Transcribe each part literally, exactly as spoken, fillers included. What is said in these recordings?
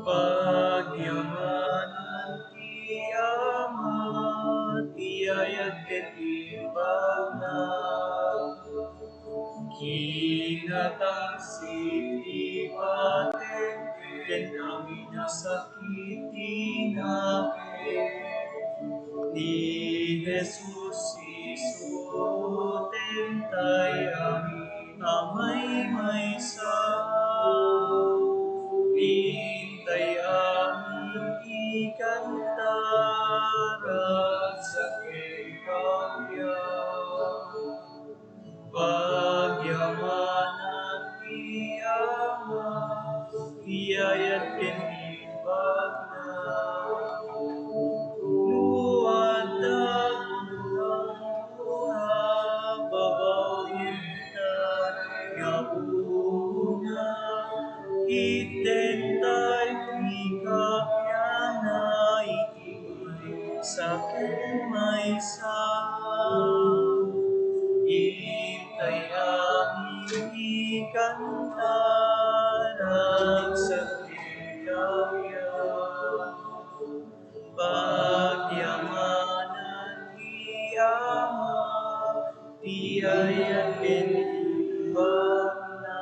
Pagyamanan ti Ama, ti ayat ken imbagna. Kinatangsit ti pateg ken amin a sakit ti nakem. Ni Jesus isu ti intay amin a maymaysa. Intay amin ikanta, ragsak ken kauyam. Pagyamanan ti Ama, ti ayat ken imbagna. No adda kunam, babaw ita nga una, itdentay ti kapiana iti maysa ken maysa. Itay amin ikanta, ragsak ken kauyam. Pagyamanan ti Ama, ti ayat ken imbagna.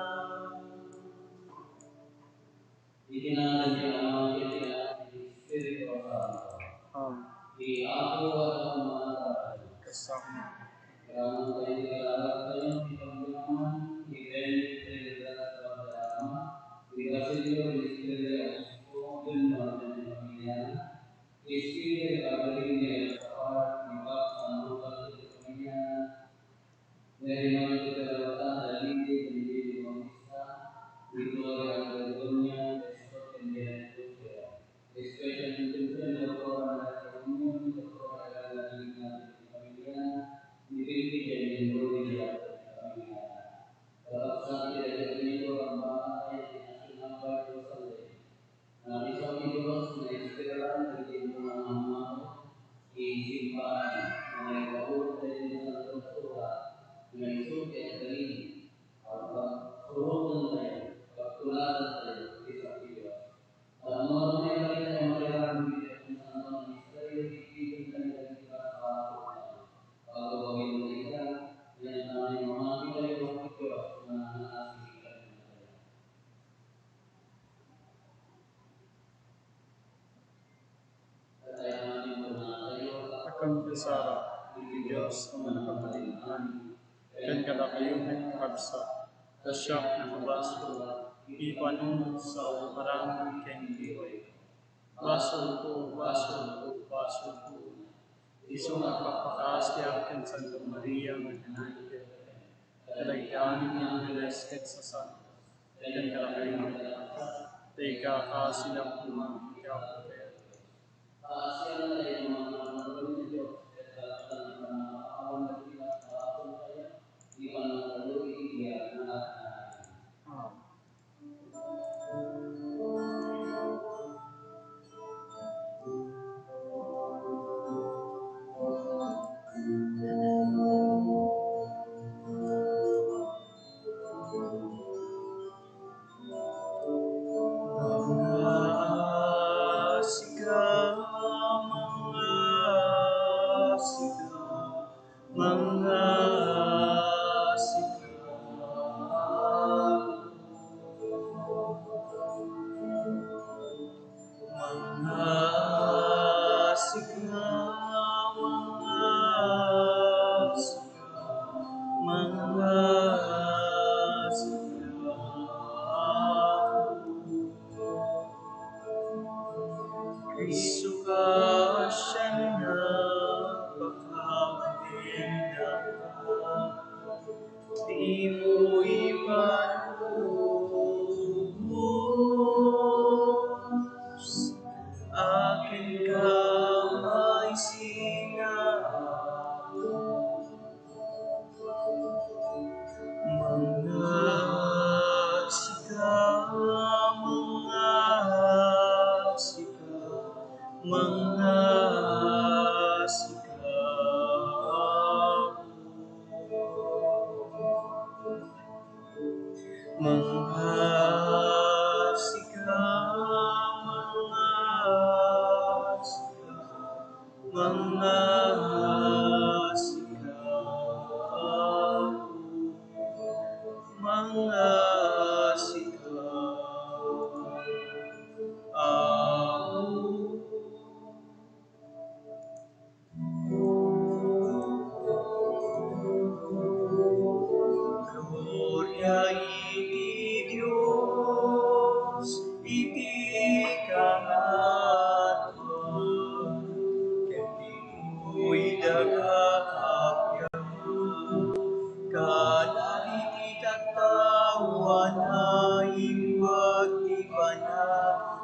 Iti nagan ti Ama, ken ti Anak, ken ti Espiritu Santo. Amen. Ti Apo adda mangibabawi. Kasama. Gramam tayo, ti kalalagtayo, ti pagyaman, ti Benedict Trinidad, Padre Ama, ti Basilio, Ministerio, Obispo, Junior, ken ti pamiliana, ti Espiritu, Padre Rini, Episcopal, ni Pope San Lucas, ken ti pamiliana, Mary Mother of Pearl, Santa Lily, Benedict Bautista, Victoria, Antonio, Escort, and Janet Lucero. Special intention, Doctor Maria Union, Doctor Maria Lina, pamilya, ni Felipe, Jane, Gloria, pamilya. Kapagsanti, Domingo, Rambangan, National Bible Sunday. Naisog ti Dios nga espiritan dagiti umuna nga ammom iti simbahan nga naipaulod daydi Santo a Surat nga isu ti agbalin, agpagsuroten tayo, pagtuladan tayo ti Santo Dios. Tapno maipalit tayo matiram iti Santo a Misterio, iti tayo dagiti basbasol tayo. Pagawawin tayo ita, yan tayo mamati tayo ti Dios nga nangaasi kaniatayo. Akan ti Sara, iti Dios a mannakabalin-ani, ken kadakayo met a kabsat, ta siak nakabasol iti panunot, sao, parangen ken iway. Basolko, basolko, basolko. Isu nga agpakpakaasiak ken Santa Maria nga inay ken kadagiti amin nga angheles ket sasantos, ken kadakayo met a kabsat, ta ikakaasidak koma iti Apo tayo. Paasian tayo, mga kapatid, ti Dios, ket kalaktan ti pannakapawan dagiti basbasol tayo, ti pannakalugi iti biag nga agnagan. Amen. Mangaasika, mangaasika, mangaasika. Mangaasika, mangaasika, mangaasika. Isu ka sian nga pakaamendaka. Dimo iparubos a kenka maisinga. Mangaasika, mangaasika, mangaasika.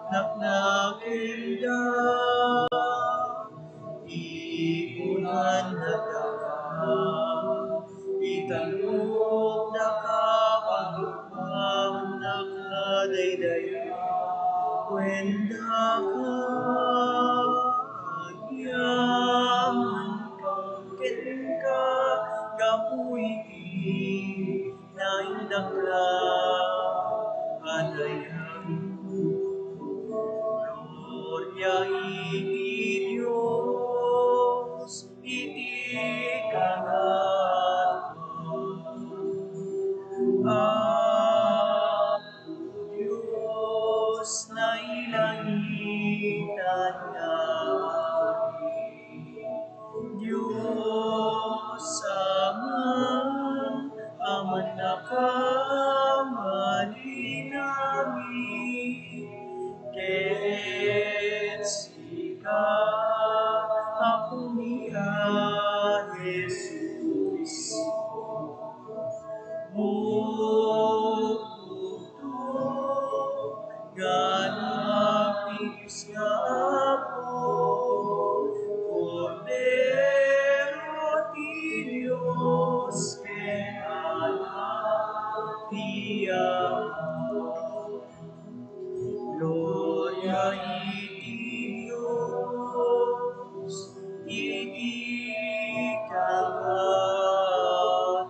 Naknakendak, ipunannakdaka, italnokdaka, pagpamannaka daydayaw, kuendaka, agyamanka kenka, gapu iti naindakla a dayag. Gloria iti Dios iti kangatoan. Apo Dios, nailangitan nga Dios Ama, amannaka malinami ken sika, Apomi a Jesus. Bukbukto nga Anak ti Dios nga Apo, Kordero ti Dios ken Anak ti Apo. Gloria iti Dios iti kangatoan.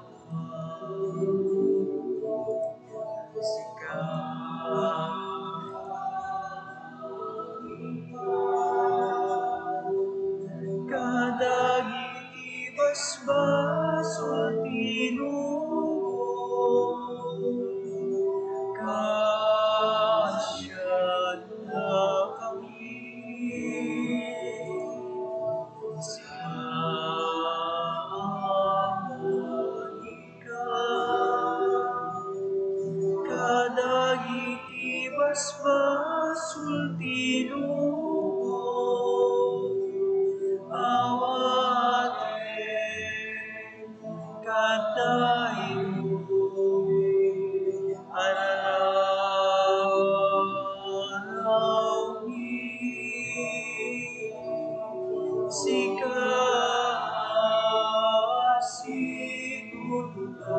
Sika, kadagiti basbasol ti lubong, kaasiannakami. Sika, kadagiti basbasol ti lubong, awaten kadaytoy a rararawmi. Sika a situtukaw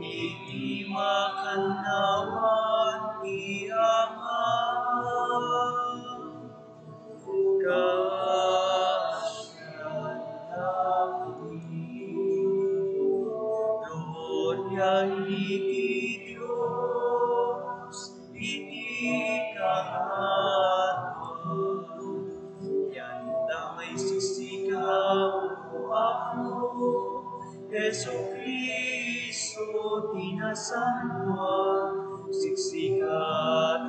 iti makannawan ti Ama. Kaasiannakami. Gloria iti Dios iti kangatoan. Diay dayta nga isiksika, O Apo Jesu-Cristo ti nasantoan. Siksika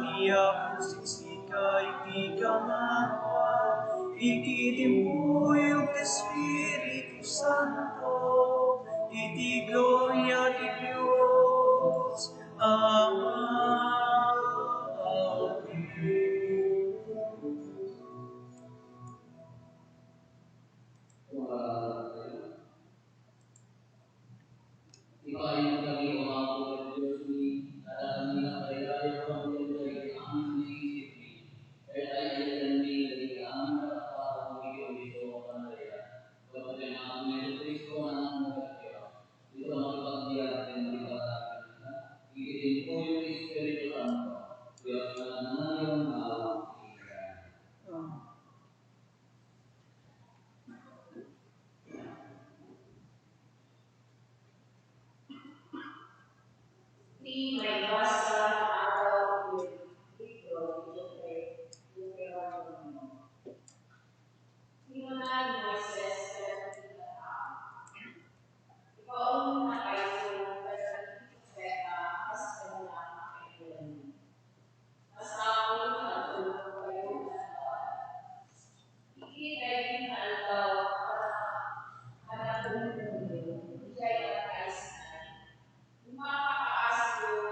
ti Apo, siksika iti kangatoan, iti timpuyog ti Espiritu Santo, iti gloria ti Dios Ama. Amen. Ipaayunkami, O Apo, iti Diosmi, kadakami a pagdaydayaw a pamilya iti amin a naisipmi, ket ay-ayatenmi dagiti amin a tattao iti umiso a panagayat. Gapu ken Apo Jesu-Cristo nga Anakmo a Dios, isu a makipagbiag ken makipag-aramid kenka, iti timpuyog ti Espiritu Santo, Dios nga agnanayon nga awan iti kayat. Ti maibasa nga adda iti libro ti Deuteronomio. Kinuna ni Moises kadagiti tattao, Ipaunonakayto kadagiti profeta kas kaniak a kaibaganmi. Masapul nga agtulnogkayo iti aldaw. Iti daydi nga aldaw a panakunkunyo, idiay agkaisayo. Mapakaasyo a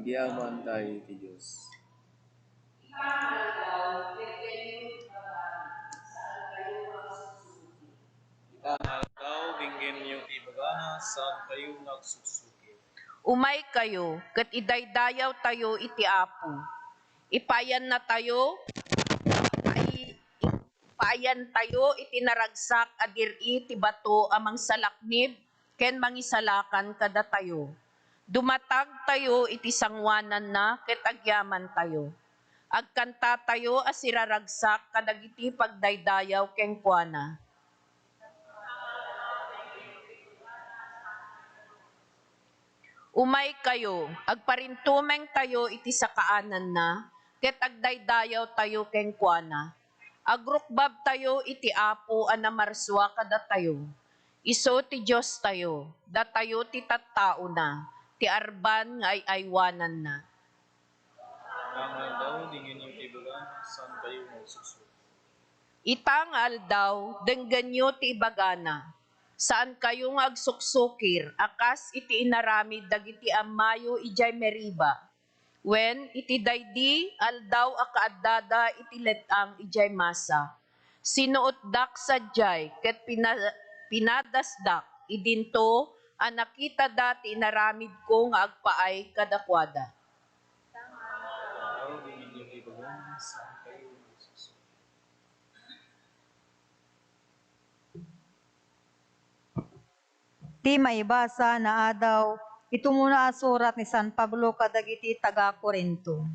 Agyaman tayo ti Dios. Ita nga aldaw, denggenyo ti ibagana, saan kayo nga agsuksukir. Umaykayo, ket idaydayaw tayo iti Apo. Ipayan natayo, ay, ipayan tayo iti naragsak a dir-i ti bato a mangsalaknib ken mangisalakan kadatayo. Dumatag tayo iti sangoananna ket agyaman tayo. Agkanta tayo a siraragsak kadagiti pagdaydayaw kenkuana. Umaykayo, agparintumeng tayo iti sakaananna, ket agdaydayaw tayo kenkuana. Agrukbab tayo iti Apo a namarsua kadatayo. Isu ti Dios tayo, datayo ti tattaona, ti arban nga ay-aywananna. Ita nga aldaw, denggenyo ti ibagana, saan kayo nga agsuksukir. Ita nga aldaw, denggenyo ti ibagana, saan kayo nga agsuksukir a kas iti inaramid dagiti ammayo idiay Meriba, wen iti daydi aldaw a kaaddada iti let-ang idiay Masa. Sinuotdak sadiay ket pina-, pinadasdak idinto a nakitada ti inaramidko nga agpaay kadakuada. Ti maibasa nga adaw, iti umuna a surat ni San Pablo kadagiti taga-Corinto.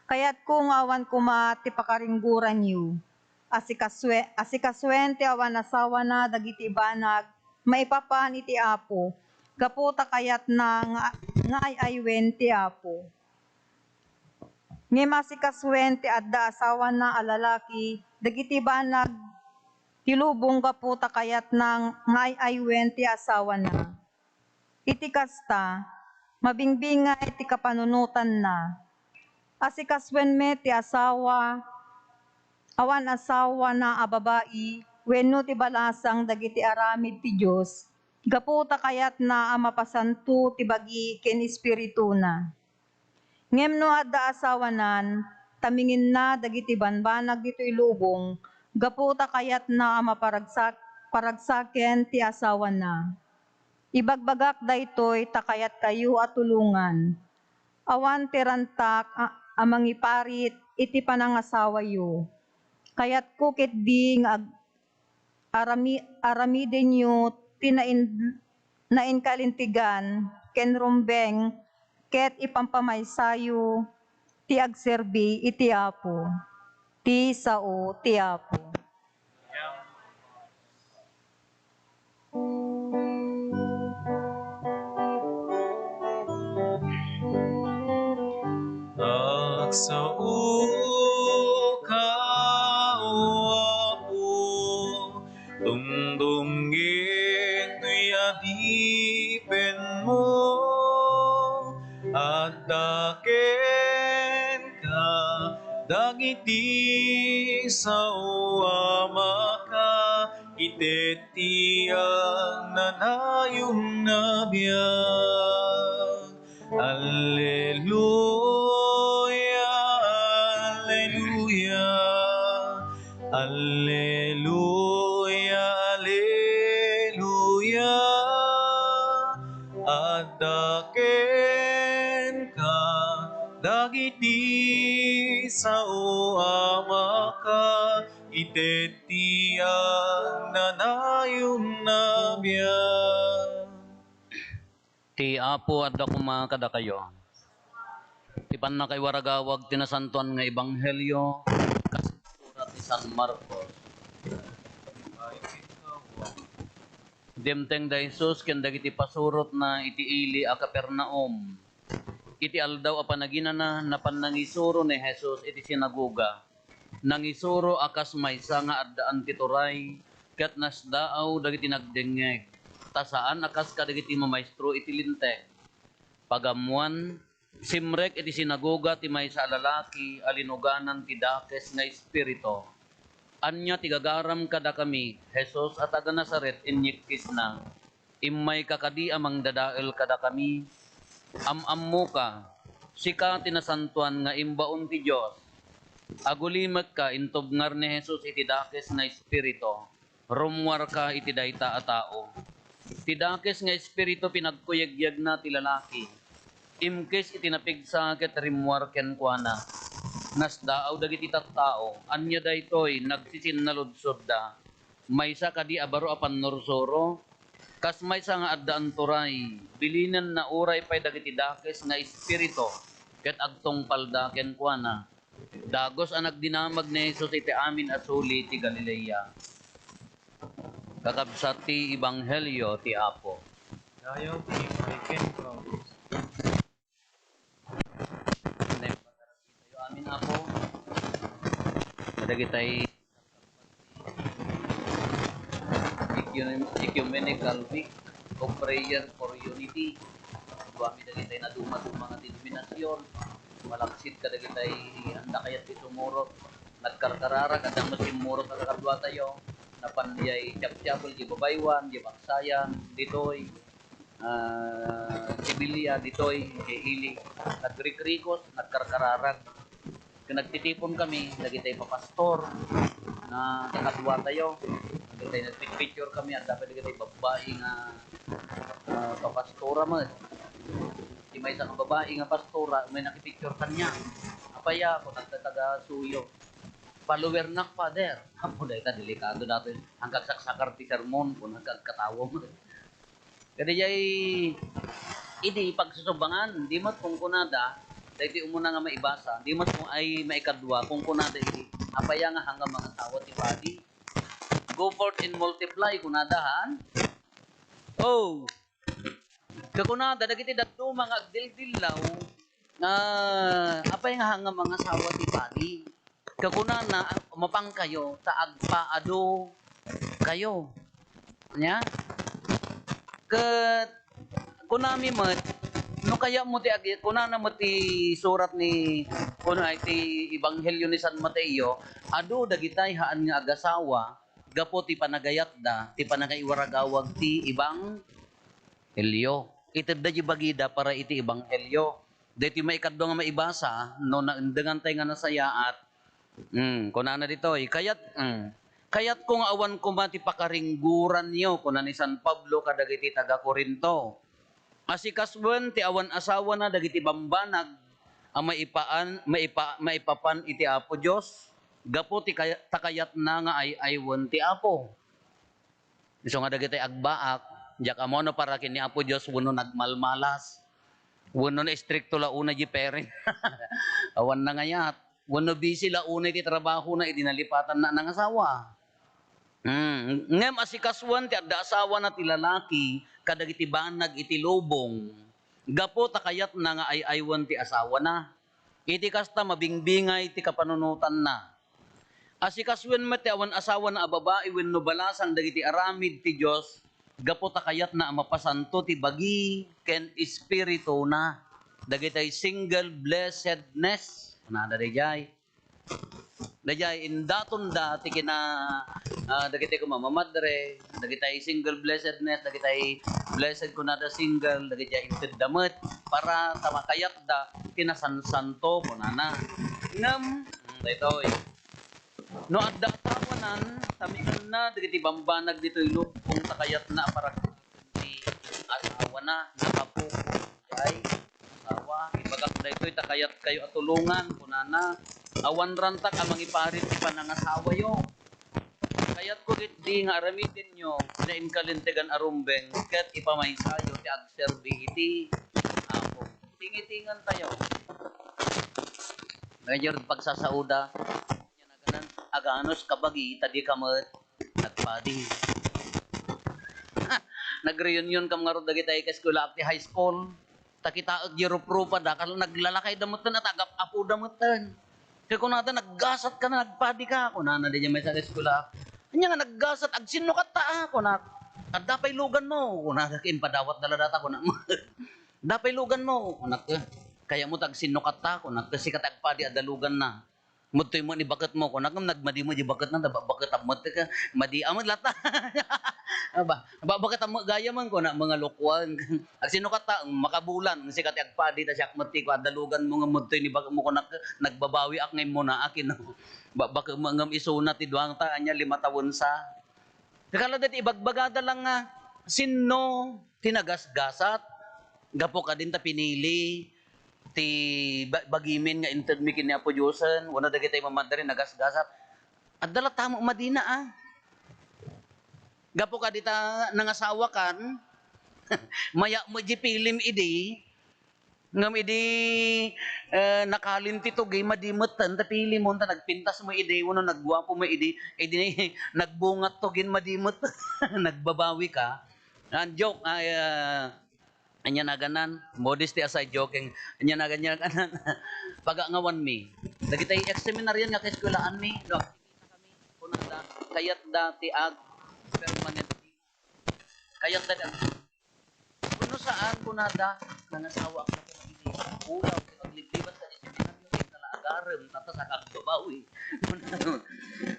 Kayatko nga awan koma ti pakaringgoranyo, asikasue-, asikasuen ti awan asawana dagiti banag maipapan iti Apo, gapu ta kayatna nga, nga ay-aywen ti Apo. Ngem asikasuen ti adda asawana a lalaki dagiti banag ti lubong gapu ta kayatna nga ay-aywen ti asawana. Iti kasta, mabingbingay ti kapanunotanna. Asikasuen met ti asawa, awan asawana a babai wenno ti balasang dagiti aramid ti Dios, gapu ta kayatna a mapasanto ti bagi ken espirituna. Ngem no adda asawanan, tamingenna dagiti banbanag ditoy lubong, gapu ta kayatna a maparagsak-, paragsaken ti asawana. Ibagbagak daytoy ta kayatkayo a tulongan. Awan ti rantak a, a mangiparit iti panangasawayo. Kayatko ketdi nga ag-, arami-, aramidenyo ti nain-, nainkalintegan ken rumbeng ket ipampamaysayo ti agserbi iti Apo, ti sao ti Apo. Agsaoka, O Apo, tumtunggen toy adipenmo. Adda kenka dagiti sao a maka-, ited ti agnanayon a biag. Alleluia, alleluia, alleluia, alleluia. Adda kenka dagiti sao a maka-, ited ti agnanayon a biag. Ti Apo adda koma kadakayo. Ti pannakaiwaragawag ti Nasantoan nga Ebanghelio kas isurat ni San Marcos. Dimteng da Jesus ken dagiti pasurotna iti ili a Capernaum. Iti Aldaw a Panaginana, napan nangisuro ni Jesus iti sinagoga. Nangisuro a kas maysa nga addaan ti turay, ket nasdaaw dagiti nagdengngeg, ta saan a kas kadagiti mamaestro iti Linteg. Pagammoan, simrek iti sinagoga ti maysa a lalaki a linuganan ti dakes nga espiritu. "Ania ti gagaram kadakami, Jesus a taga-Nazaret?" inyikkisna. "Immayka kadi a mangdadael kadakami?" Am-ammoka, sika ti nasantoan nga imbaon ti Dios. Agulimekka, intubngar ni Jesus iti dakes nga espiritu. Rummuarka iti dayta a tao. Ti dakes nga espiritu pinagkuyegyegna ti lalaki. Imkes iti napigsa ket rimmuar kenkuana. Nasdaaw dagiti tattao. Ania daytoy? Nagsisinnaludsoda. Maysa kadi a baro a pannursuro? Kas maysa nga adda anturay, bilinenna uray pay dagiti dakes nga espiritu ket agtungpalda kenkuana. Dagus a nagdinamag ni Jesus iti amin a suli ti Galilea. Kakabsat ti Ebanghelio ti Apo. Dayaw ti Mariken Province. Amin, Apo. Kadagitay Ecum-, Ecumenical Week of Prayer for Unity. Duami dagitay naduma-duma nga denominasion. Malaksid kadagitay anda kayat ti sumurot. Nagkarkararag, adda met simmurot a kakaduatayo. Napan diay Tiaptiapel, diay Babaywan, diay Baksayan, ditoy. Ah, Sibilia, ditoy, diay ili. Nagrikrikos, nagkarkararag. Ket nagtitipon kami, dagitay papastor nga kakaduatayo. Dagitay nagpicture kami, adda pay dagitay babbai nga, ah, papastora met. Ti maysa nga babbai nga pastora, may nakipicture kaniak. Apay a, kunana, taga-Suyo. Follower nak, Father. Apo, dayta, delikado datoy. Ang kagsaksakar ti sermon, kunana, agkatawa met. Kadaydiay idi pagsusubangan, di met kunkunada, daytoy umuna nga maibasa, di met kun-, ay maikadua, kunkunada idi, apay a nga hangam mangasawa ti padi? Go forth and multiply, kunada, han? Oh, kakunada, dagiti dadduma nga agdildillaw, nga apay nga hangam mangasawa ti padi? Kakunana, mapankayo, ta agpaadu kayo. Nia? Ket kunami met, no kayatmo ti agi-, kunana met ti surat ni, kuno ay ti Ebanghelio ni San Mateo, adu dagitay haan nga agasawa gapu ti panagayatda, ti panangaiwaragawag ti ebanghelio. Itedda diay bagida para iti ebanghelio. Daytoy maikadua nga maibasa, no naendengantay nga nasayaat, mm, kunana ditoy, kayat-, mm, kayatko nga awan koma ti pakaringgoranyo, kuna ni San Pablo kadagiti taga-Corinto. Asikasuen ti awan asawana dagiti bambanag a maipaan-, maipa-, maipapan iti Apo Dios, gapu ti kay-, ta kayatna nga ay-aywen ti Apo. Isu nga dagiti agbaak, diak ammo no para ken ni Apo Dios wenno nagmalmalas, wenno naistrikto la unay diay parent. Awan nangayat, wenno busy la unay ti trabahona idi nalipatanna a nangasawa. Hmm, ngem asikasuen ti adda asawana ti lalaki kadagiti banag iti lubong, gapu ta kayatna nga ay-aywen ti asawana. Iti kasta, mabingbingay ti kapanunotanna. Asikasuen met ti awan asawana a babai wenno balasang dagiti aramid ti Dios gapu ta kayatna a mapasanto ti bagi ken espirituna. Dagitay single blessedness. Kunada daydiay. Daydiay, indatonda ti kina-, ah, dagiti kumamamadre, dagitay single blessedness, dagitay blessed kunada single, dagiti intedda met, para ta makayatda ti nasansanto, kunana. Ngem, mm, daytoy, no adda asawanan, tamianna dagiti bambanag ditoy lubong ta kayatna a paragten ti asawana, nakapokus diay asawa. Ibagak daytoy ta kayatkayo a tulongan, kunana. Awan rantak a mangiparit ti panangasawayo. Kayatko ketdi nga aramidenyo ti nainkalintegan a rumbeng ket ipamaysayo ti agserbi iti Apo. Tingitingantayo. Medyo pagsasauda. Aganus kabagi, ta dika met nagpadi. Nagreunion kam ngarud dagiti kaeskuelaak ti high school. Ta kitaek diay ruprupada, kas naglalakayda metten, at agap-apoda metten. Ket kunada, "Naggasat ka na, nagpadi ka," kunana diay maysa nga eskuela. "Ania nga naggasat? Agsinno katta, a?" kunak. "Adda pay luganmo," kunada, impadawatda la data, kunak. "Adda pay luganmo," kunak. "Kayatmo ta agsinno katta," kunak, "ta sika ti agpadi a daluganna." Madtoy met ni baketmo, kuna ngem nagmadi met di baketna, ta ba-, baket ammet ka, madi ammet latta. Aba, ba-, baket ammet gayam, kuna, mga lokoan. Agsinukat ta, makabulan, sika ti agpadi, ta siak met ti kua, daluganmo ngem madtoy ni baketmo, kuna, nagbabawiak nga immunaak, ino. Ba-, baket met ngem isuna ti duanta, ania, lima tawen sa. Kala dayta ibagbagada lang nga, sinno ti nagasgasat? Gapu kadin ta pinili ti ba-, bagimin nga intedmi ken ni Apo Diosen, wenno dagiti mamadri nagasgasat. Adda latta met madina, a. Gapu kadita nangasawakan, mayat met di pilim idi, ngem idi, eh, nakalin ti tugi, madi metten ta pilimon, ta nagpintas mo idi, wenno nagguapo mo idi, idi nagbungat tugin, madi met, nagbabawika. Ah, joke, ay, ah, ania naganan, modesty aside, joking. Ania nagan-, ania naganan, pagangawanmi. Dagitay ex-seminarian nga kaeskwelaanmi, no, kunada, kayatda ti ag-permanent. Kayatda ti ag-, Wenno saan, kunada, nangasawaak na kung idi, ulaw, ti agliblibat ka di seminaryo, ti kala agarem, tatas, agbabawi.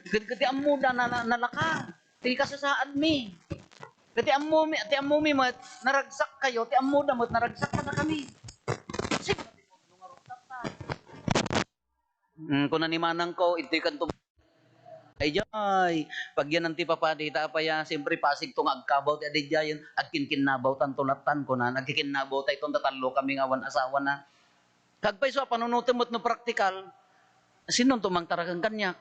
Ket, ket ti ammoda na, na, nalaka, ti kasasaadmi. Ket ti ammomi, ti ammomi met, naragsak kayo, ti ammoda met, naragsak kadakami. Sino ti pudno nga rugtatta? Mm, kuna ni manangko, "Idtoy kanto." Ay, jay, pagyanan ti papadi, ta apay a, siyempre, pasigto nga agkabaw ti adidiayen, agkinkinnabaw tanto lattan, kunan, agkikinnabaw tayton ta tallo kami nga awan asawana. Kagpayso a panunotem met no praktikal, sinonto mangtaraken kaniak?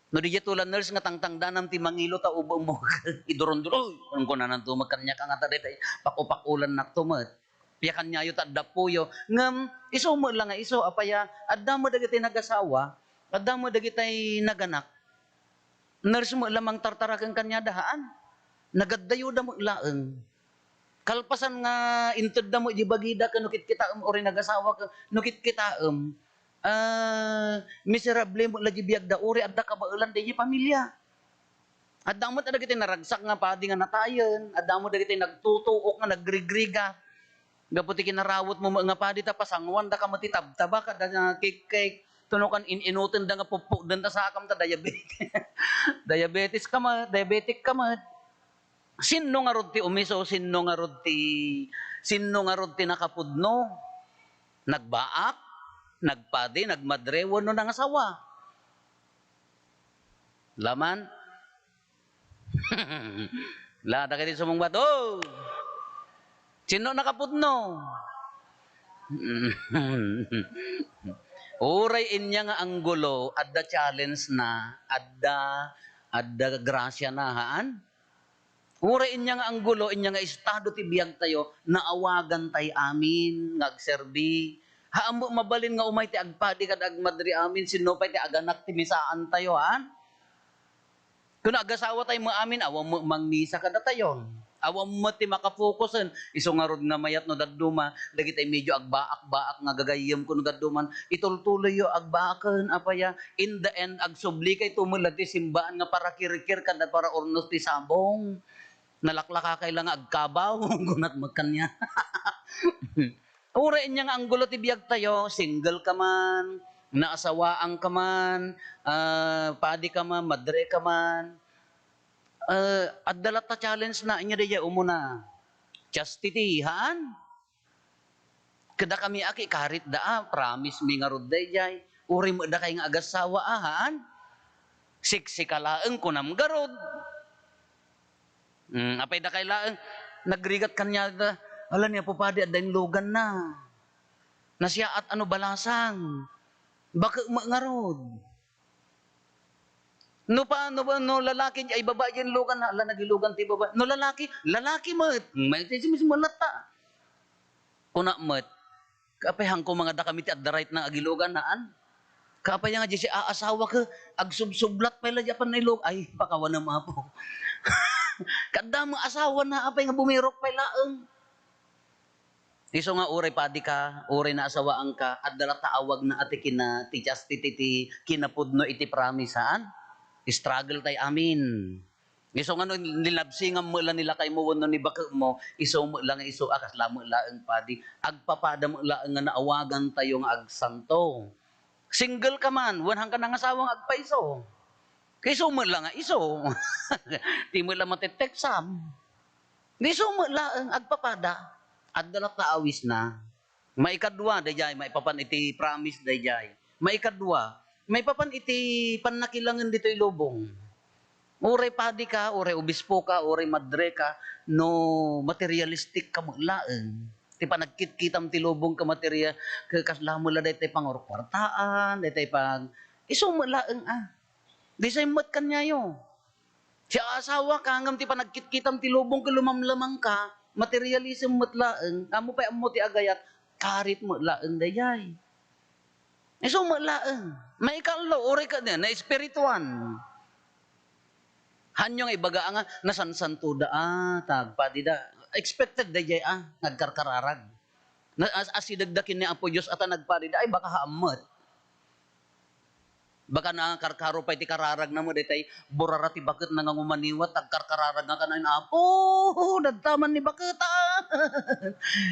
No diay to la nurse nga tangtangdanam ti mangilo ta ubem mo, iduronduro, kunkunananto met kaniak, nga ta daytay pakupakulannak to met. Piakanyayo ta adda puyo. Ngem isu met la nga isu, apay a, adda met dagiti nagasawa, adda met dagitay naganak. Nurse met la mangtartaraken kaniada, haan? Nagaddayoda met laeng. Kalpasan nga intedda met di bagida ken no kitkitaem, uray nagasawa ken no kitkitaem, ah, miserable met la di biagda, uray adda kabaelan daydi pamilia. Adda met dagiti naragsak nga padi nga natayen, adda met dagiti nagtutuok nga nagrigrigat. Gapu ti kinarawetmo met nga padi ta pasanguandaka met ti tabtaba kada nga cake-cake, tunukan in-inutenda nga pupukden ta sakam ta diabetes. Diabetes ka met, diabetic ka met. Sinno ngarud ti umiso? Sinno ngarud ti, sinno ngarud ti nakapudno? Nagbaak, nagpadi, nagmadre, wenno nangasawa? Laman? La, dagiti sumungbat, "Oh! Sinno nakapudno?" Uray inya nga anggulo, adda challenge na, adda, adda gracia na, haan? Uray inya nga anggulo, inya nga estado ti biagtayo, naawagantay amin nga agserbi. Haan met mabalin nga umay ti agpadi ken agmadri amin, sinno pay ti aganak ti misaantayo, haan? Ken agasawatay met amin, awan met mangmisa kadatayon. Awan met ti makafokusen. Isu ngarud nga mayat no dadduma, dagitay medyo agbaak-baak nga gagayyem kuno dadduman, itultuloyyo agbaaken, apay a, in the end, agsublikayto met la ti simbaan nga para kirkir kada para urnos ti sabong. Nalaklakakay la nga agkabaw, kunat met kaniak. Uray inya nga anggulo ti biagtayo, single ka man, naasawaanka man, ah, padi ka man, madre ka man, ah, adda latta challenge na, inya daydiay umuna. Chastity, haan? Kadakami a, kikaritda a, promise mi ngarud daydiay. Uray met dakay nga agasawa a, haan? Siksika laeng, kunam garud. Hmm, apay dakay laeng, nagrigat kaniada, "Ala, ni Apo Padi, adda inluganna. Nasiaat a no balasang. Baket met ngarud." No pa, no, no lalaki, ay babae diay inluganna, ala, nagilugan ti babae. No lalaki, lalaki met. May, may, may, may latta. Kuna met, "Kaapay, haanko nga dakami ti adda right nga agilugan, haan? Kaapay nga diay aasawa ket agsubsublat pay la diay a pannailugan? Ay, pakawanem, Apo." Kaadda met asawana, apay nga bumirok pay laeng. Isu nga uray padi ka, uray naasawaanka, adda latta awagna a ti kina-, ti chastity ti kinapudno iti promise, haan? Struggle tay amin. Isu nga no nilabsingam met la ni lakaymo wenno ni baketmo, isu met la nga isu a kasla met laeng padi. Agpapada met laeng nga naawagantayo nga agsanto. Single ka man, wen hangka nangasawa nga agpaiso. Kay isu met la nga isu. Di met la matiteksam. Di isu met laeng agpapada. Adda latta awisna. Maikadua, daydiay, maipapan iti promise, daydiay. Maikadua, maipapan iti pannakilangen ditoy lubong. Uray padi ka, uray obispo ka, uray madre ka, no materialistic ka met laeng. Ti panagkitkitam ti lubong ka materia-, ka-, kasla met la daytoy pangurkwartaan, daytoy pang-, isu met laeng, ah. Di say met kaniayo. Siya asawa ka, ngem ti panagkitkitam ti lubong ket lumamlamang ka, materialism met laeng, ammom pay ammo ti agayat, karit met laeng daydiay. Isu met laeng. Maikallo, uray ket na, naespirituan. Haanyo nga ibaga nga nasansantoda, ah, ta agpadida. Expected daydiay, ah, nga agkarkararag. Na, as, asidegda ken ni Apo Dios a ta nagpadida, ay, baka haan met. Baka nakarkaro pay ti kararagna met, daytay burara ti baketna nga ngumaniwat, agkarkararag nga kanayon, "Apo, dadta man ni baketa."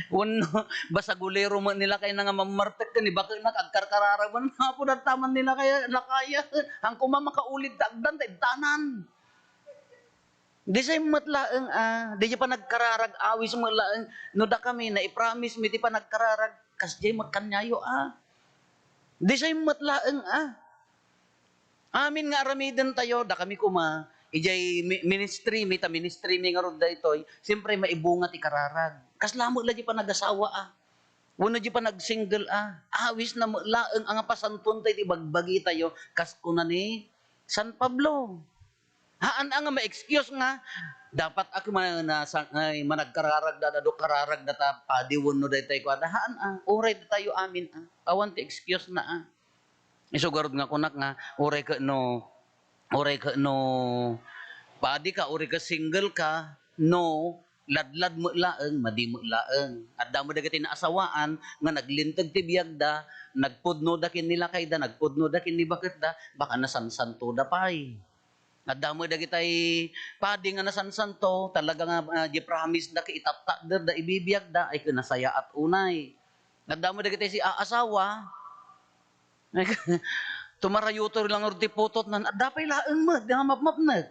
Wenno, basagulero met ni lakayna nga mammartek ken ni baketna, agkarkararag man, "Apo, dadta man ni lakay-, lakaya. Haanko man makaulid ta agdan, ta ibtanan." Di say met laeng, ah, di panagkararag, awis met laeng. No dakami, naipromise mi ti panagkararag, kasdiay met kaniayo, ah. Di say met laeng, ah. Amin nga aramidentayo, dakami koma, idiay mi-, ministry mi, ta ministry mi ngarud daytoy, siyempre, maibunga ti kararag. Kasla met la di panagasawa, ah. Wenno di panagsingle, ah. Awisna met laeng a nga pasantuanta iti bagbagitayo, kas kuna ni San Pablo. Haan a nga ma-excuse nga, dapat ak ma-, na-, sa-, ay, managkararagda, adu kararagda ta padi wenno daytoy kuada. Haan a, uray datayo amin a. Awan ti excuse na a. Isu garud nga kunak nga, uray ket no, uray ket no padi ka, uray ket single ka, no, ladlad met laeng, madi met laeng. Adda met dagiti naasawaan nga naglinteg ti biagda, nagpudnoda ken ni lakayda, nagpudnoda ken ni baketda, baka nasansantoda pay. Adda met dagitay padi nga nasansanto, talaga nga, ah, di promise da ket itattakderda, ibibiagda, ay ket nasayaat unay. Adda met dagitay si aasawa, tumarayoto lang ti putotna, adda pay laeng met, di nga mapmapnek.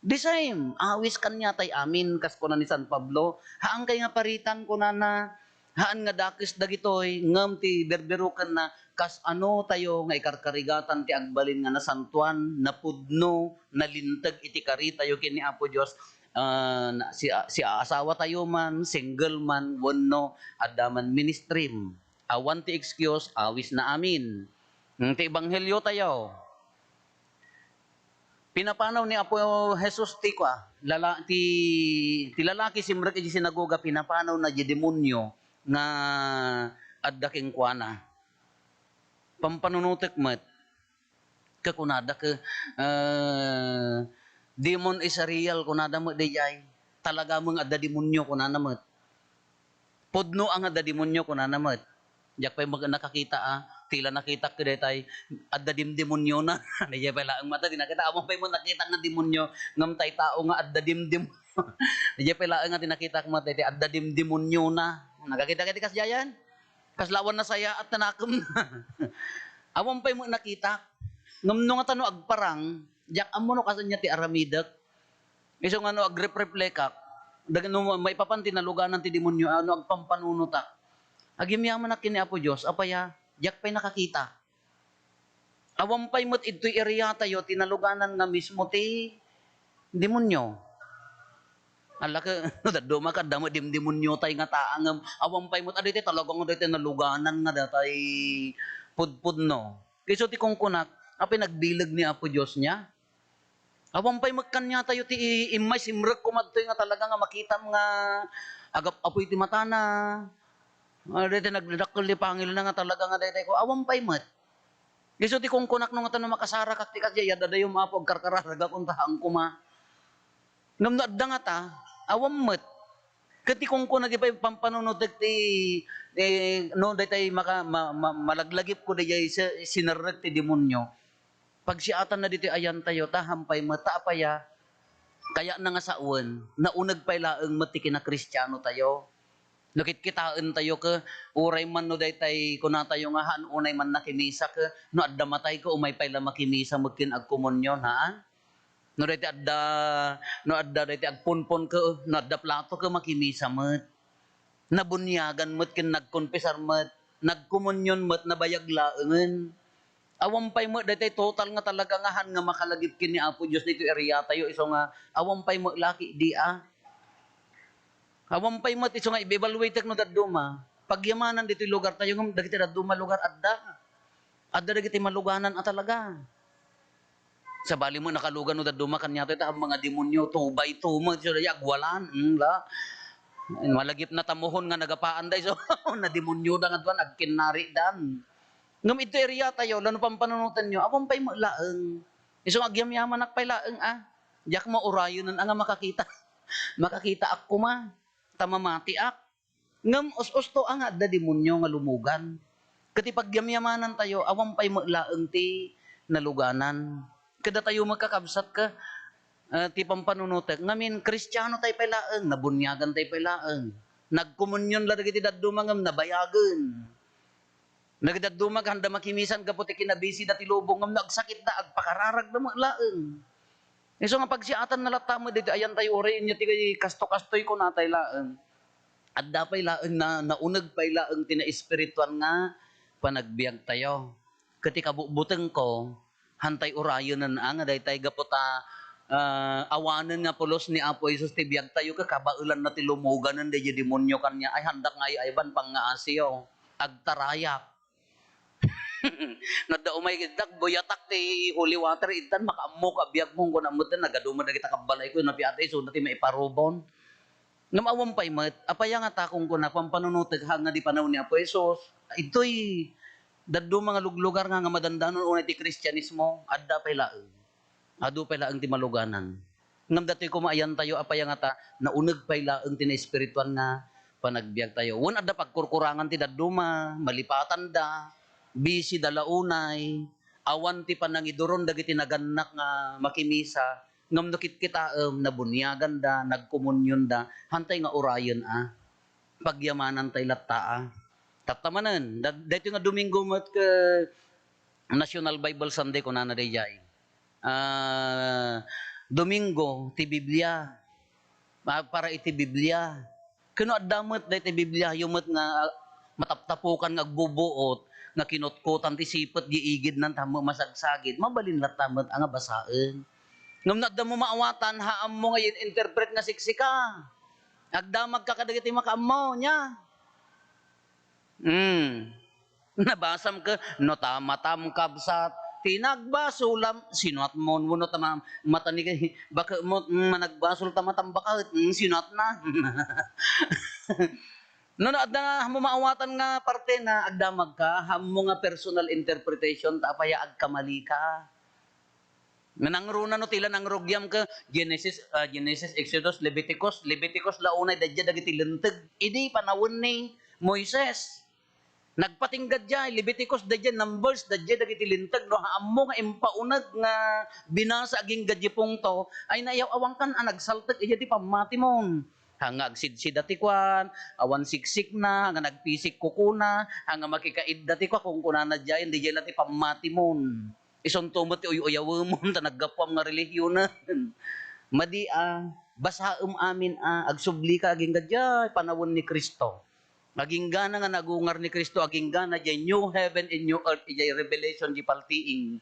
The same, awis kaniatay amin, kas kuna ni San Pablo, "Haankay nga paritan," kunana, "haan nga dakes dagitoy, ngem ti berberokenna, kas ano tayo nga ikarkarigatan ti agbalin nga nasantoan, napudno, nalinteg iti karitayo ken ni Apo Dios, ah, na-, si-, siaasawa tayo man, single man, wenno adda man ministry." Awan ti excuse, awisna amin. Hmm, ti ebanghelio tayo. Pinapanaw ni Apo Jesus ti kua, lala-, ti, ti lalaki simrek iti sinagoga, pinapanawna diay demonio nga adda kenkuana. Pampanunotek met. Ket kunada ket, eh, "Demon is real," kunada met daydiay. "Talaga met nga adda demonio," kunana met. "Pudno a nga adda demonio," kunana met. Diak pay met nakakita a, ti la nakitak ket daytay adda demdemoniona. Daydiay pay laeng met ti nakita, awan pay met nakitak nga demonio, ngem tay tao nga adda demdem-, daydiay pay laeng nga ti nakitak met daytay adda demdemoniona. Nakakita ket ti kasdiayan? Kasla awan nasayaat ta nakemna. Awan pay met nakitak. Ngem no ngata no agparang, diak ammo no kasano ti aramidek. Isu nga no agrepreflekak, dag-, no maipapan ti naluganan ti demonio, a, no agpampanunotak, agyamyamanak ken ni Apo Dios, apay a, diak pay nakakita. Awan pay met idtoy area tayo ti naluganan nga mismo ti demonio. Ala ket, no dadduma ket adda met demdemoniotay nga taangem, awan pay met, a, daytoy talaga nga daytoy naluganan nga datay pudpudno. Isu ti kunkunak, apay nagbileg ni Apo Dios nia? Awan pay met kaniatayo ti i-, immay simrek koma ditoy nga talaga nga makitam nga agap-apoy ti matana. Ah, daytoy nagdadakkel ti pangilna nga talaga nga daytoy ko. Awan pay met. Isu ti kunkunak no ngata no makasarakak ti kasdiay, adda dayum Apo, agkarkararagakon ta haan koma. Ngem no adda ngata, awan met. Ket ti kunkuna di pay pampanunotek ti, eh, no daytay maka-, ma-, ma-, malaglagipko daydiay si-, sinerrek ti demonio. Pagsiatanna ditoy ayantayo, ta haan pay met, ta apay a, kayatna nga sawen, nauneg pay laeng met ti kinakristianotayo. No kitkitaentayo ket, uray man no daytay kunatayo nga haan unay man nakimisa ket, no adda matay ket umay pay la makimisa met ken agkomunion, haan? No daytay adda, no adda daytay agpunpon ket, no adda plato ket makimisa met. Nabuniagan met ken nagkonfesar met, nagkomunion met, nabayag laengen. Awan pay met daytay total nga talaga nga haan nga makalagip ken ni Apo Dios ditoy area tayo, isu nga awan pay met laki di a. Awan pay met isu nga i-evaluate no dadduma. Pagyamanan ditoy lugar tayo ngem dagiti dadduma lugar adda. Adda dagiti maluganan a talaga. Sabali met nakalugan no dadduma kaniato ita, mga demonyo, two by two met, isu dayta agwalan, mm, la. Malagip na tamuhon nga nagapaanda, isu, nademonyoda nga adwan, agkinnaridan. Ngem iti area tayo, la no pampanunotenyo, awan pay met laeng. Isu nga agyamyamanak pay laeng, a. Diak maurayonen a nga makakita. Makakitaak koma. Ta mamatiak. Ngem us-usto a nga adda demonyo nga lumugan. Ket ti pagyamyamanantayo, awan pay met laeng ti naluganan. Kadatayo met kakabsat ket, ah, ti pampanunotek ngamin, Kristiano tay pay laeng, nabuniagan tay pay laeng. Nagkomunion la dagiti dadduma ngem nabayagen. Dagiti dadduma ket haanda makimisan gapu ti kinabisida ti lubong ngem no agsakitda, agpakararagda met laeng. Isu nga pagsiatanna latta met ditoy ayantayo, uray ania ti kasto-kastoy kunatay laeng. Adda pay laeng na, nauneg pay laeng ti naespirituan nga panagbiagtayo. Ket ti kabutbutengko, hantay urayenen a nga daytay gapu ta, ah, awanen nga pulos ni Apo Jesus ti biagtayo ket kabaelanna ti lumuganen daydiay demonyo kaniak. Ay, haandak nga ay-ayban pangngaasiyo. Agtarayak. No adda umay ket, "Dak, buyatak ti holy water, intan, makaammok a biagmo," kunak met, nagadu met dagita kabbalayko, napiatay, isuna ti maiparubon. Ngem awan pay met, apay a ngata kunkuna, pampanunotek, haan nga di panawen ni Apo Jesus. Ditoy dadduma nga luglugar nga, nga madandanon unay ti Kristianismo, adda pay laeng. Adu pay laeng ti maluganan. Ngem datoy koma ayantayo, apay a ngata, nauneg pay laeng ti naespirituan nga panagbiagtayo. Wen adda pagkurkurangan ti dadduma, malipatanda, bisida la unay, awan ti panangiduron dagiti nagannak nga makimisa, ngem no kitkitaem, nabuniaganda, nagkomunionda, hantay nga urayen a pagyamanantay latta a. Tatta manen, da-, daytoy nga Domingo met ket National Bible Sunday, kunana daydiay. Ah, Domingo ti Biblia. Ah, para iti Biblia. Ken no adda met daytoy Bibliayo met nga, ah, mataptapukan nga agbubuot, nga kinutkutan ti sipet, giigidnan, tapno masagsagid, mabalin latta met a nga basaen. Ngem no adda mo maawatan, haammo nga yen-interpret nga siksika. Agdamagka kadagiti makaammo, nia? Hmm. Nabasam ket, "No tamatam, kabsat, ti nagbasolam," sinuatmon, wenno tama-, mata ni baketmo, "Mm, managbasol tamatam baket," mm, sinuatna. No, no, adda mo maawatan nga parte na agdamagka, haammo nga personal interpretation, ta apay a agkamalika. Nga nangruna no ti la nangrugiam ket Genesis, ah, Genesis, Exodus, Leviticus, Leviticus la unay, daydiay dagiti linteg. Idi panawen ni Moises. Nagpatingga diay, Leviticus, daydiay Numbers, daydiay dagiti linteg. No haammo nga impauneg nga binasa agingga diay pungto, ay nayaw-awankan a nagsaltek idiay ti pammatimon. Haan nga agsidsida ti kuan, awan siksikna, haan nga nagpisik kukuna, haan nga makikaidda ti kuan, kunkunana diay, daydiay la ti pammatimon. Isunto met ti uy-uyawemon ta naggapuam nga relihionen. Madi a, basaem amin a, agsublika agingga diay panawen ni Cristo. Aginggana nga nagungar ni Cristo, aginggana diay new heaven and new earth, idiay Revelation di paltiing.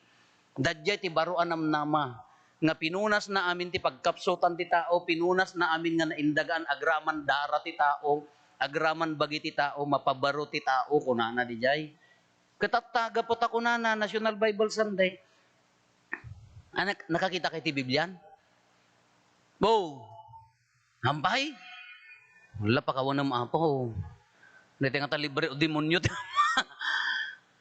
Dadiay ti baro a namnama nga pinunasna amin ti pagkapsutan ti tao, pinunasna amin nga naindagan agraman dara ti tao, agraman bagi ti tao, mapabaro ti tao, kunana didiay. Ket tatta, gapu ta kunana, National Bible Sunday, a, nak-, nakakita kay ti Biblian? Bo! Hampay? Wala, pakawanem, Apo. Daytoy nga ta libre o demonyo ti Ama.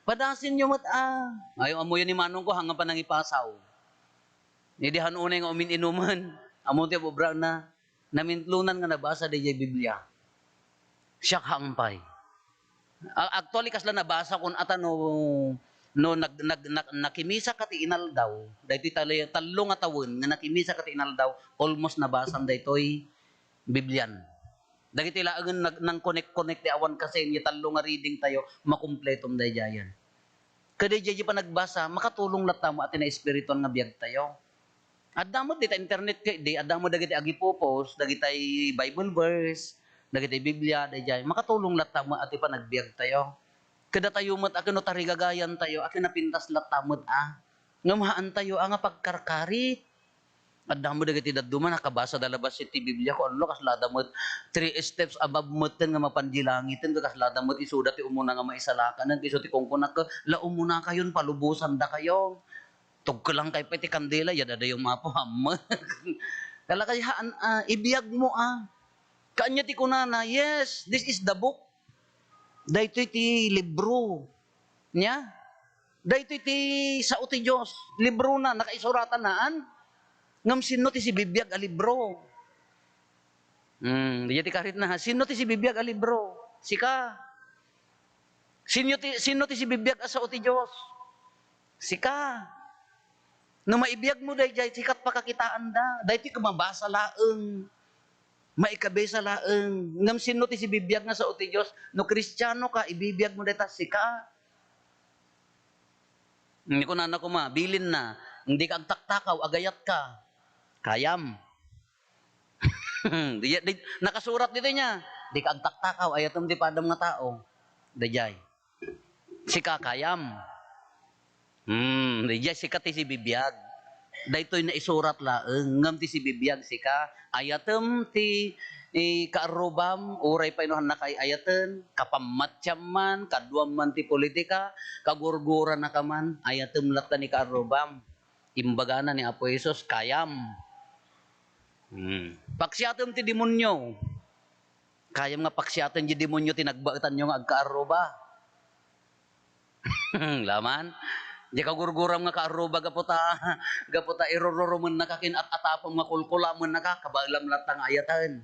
Padasenyo met, a. Ay, ammoyo ni manongko, haan nga panangipasaw. Idi haan unay nga umin-inumen, ammo ti obrana. Namintlonan nga nabasa daydiay Biblia. Siak haan pay. A-, actually, kasla nabasa kon ata no, no nag-, nag-, nak-, nakimisa ka ti inaldaw, daytoy tal-, tallo nga tawen nga nakimisa ka ti inaldaw, almost nabasam daytoy Biblian. Dagiti laengen nag-, nang connect-connect ti awan kasin, ya tallo nga reading tayo, makumpletom daydiayen. Ket daydiay panagbasa, makatulong latta met ti naespirituan nga biagtayo. Adda met dita internet ket di, adda met dagiti agipupos, dagiti Bible verse, dagiti Biblia, daydiay. Makatulong latta met ti panagbiagtayo. Kadatayo met a ken no tarigagayantayo, a kinapintas latta met a. Ngem haantayo a nga pagkarkarit. Adda met dagiti dadduma, nakabasada labasit ti Biblia, ko, "Ala, kaslada met three steps above metten nga mapan di langiten, kaslada met isuda ti umuna nga maisalakanen." Isu ti kunkunak, "La, umunakayon, palubosandakayo. Tugkelangkay pay ti kandila, ya dadayo, Apo, hammek." Kala kay haan, ah, ibiag mo, ah. Kaanya ti kunana, "Yes, this is the book." Daytoy ti libro niya. Daytoy ti sao ti Dios. Librona, nakaisuratanna, an? Ngem sinno ti sibibiag a libro? Hmm, daydiay ti karitna, ha? Sinno ti sibibiag a libro? Sika. Sinno ti, sinno ti sibibiag a sao ti Dios? Sika. No maibiag mo daydiay, sika ti pakakitaanda. Daytoy ket mabasa laeng. Maikabisa laeng. Ngem sinno ti sibibiag nga sao ti Dios? No Kristiano ka, ibibiag mo dayta, sika. Ni kunana koma, bilinna, "Dika agtaktakaw, agayat ka." Kayam. Di, di, nakasurat ditoy niya, "Dika agtaktakaw, ayatem ti padam nga tao." Daydiay. Sika kayam. Hmm, daydiay sika ti sibibiag. Daytoy naisurat laeng, ngem ti sibibiag sika. Ayatem ti, eh, kaarrubam, uray pay no haannaka ay-ayaten, kapamatiam man, kaduam man ti politika, kagurguranaka man, ayatem latta ni kaarrubam. Imbagana ni Apo Jesus, "Kayam." Hmm. Paksiatem ti demonio. Kayam nga paksiaten ti demonio ti nagbaetanyo nga agkaarruba. Laman? Di kagurguram nga kaarruba gapu ta, gapu ta irururumennaka ken at-atapem nga kulkulamennaka, kabaelam latta nga ayaten.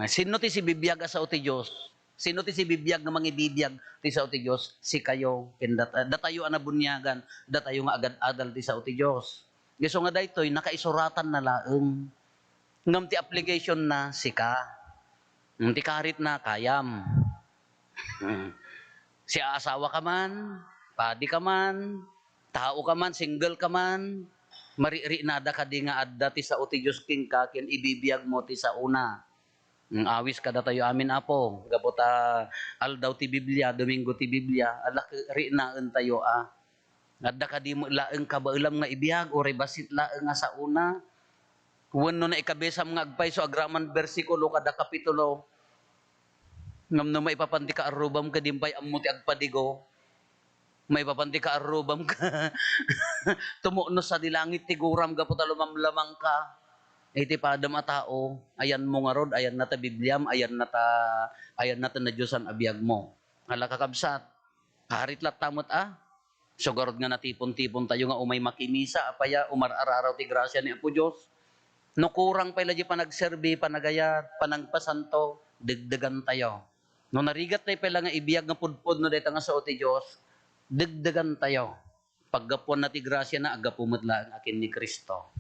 Sinno ti sibibiag a sao ti Dios? Sinno ti sibibiag nga mangibibiag ti sao ti Dios? Sikayo, ken dat-, datayo a nabuniagan, datayo nga agad-adal ti sao ti Dios. Isu nga daytoy, nakaisuratanna laeng. Ngem ti application na, sika. Ngem ti karit na, kayam. Siaasawa ka man, padi ka man, tao ka man, single ka man, mariknada kadi nga adda ti sao ti Dios kenka ken ibibiag mo ti saona. Mm, awis kadatayo amin, Apo, gapu ta aldaw ti Biblia, Domingo ti Biblia, ala, riknaentayo a. Adda kadi met laeng kabaelam nga ibiag, uray bassit laeng nga saona? Wenno naikabisam nga agpayso agraman bersikulo kada kapitulo, ngem no maipapan ti kaarrubam ket di pay ammo ti agpadigo, maipapan ti kaarrubam ka, tumuknos sadi langit ti guram gapu ta lumamlamang ka iti padam a tao, ayanmo ngarud, ayanna ta Bibliam, ayanna ta, ayanna ta nadiosan a biagmo. Ala, kakabsat, karit latta met a. Isu ngarud nga natipon-tipontayo nga umay makimisa, apay a, umar-araraw ti grasia ni Apo Dios. No kurang pay la di panagserbi, panagayat, panangpasanto, degdegantayo. No narigat tay pay la nga ibiag nga pudpudno dayta nga sao ti Dios, degdegantayo. Paggapuanna ti grasiana, aggapu met laeng a ken ni Cristo.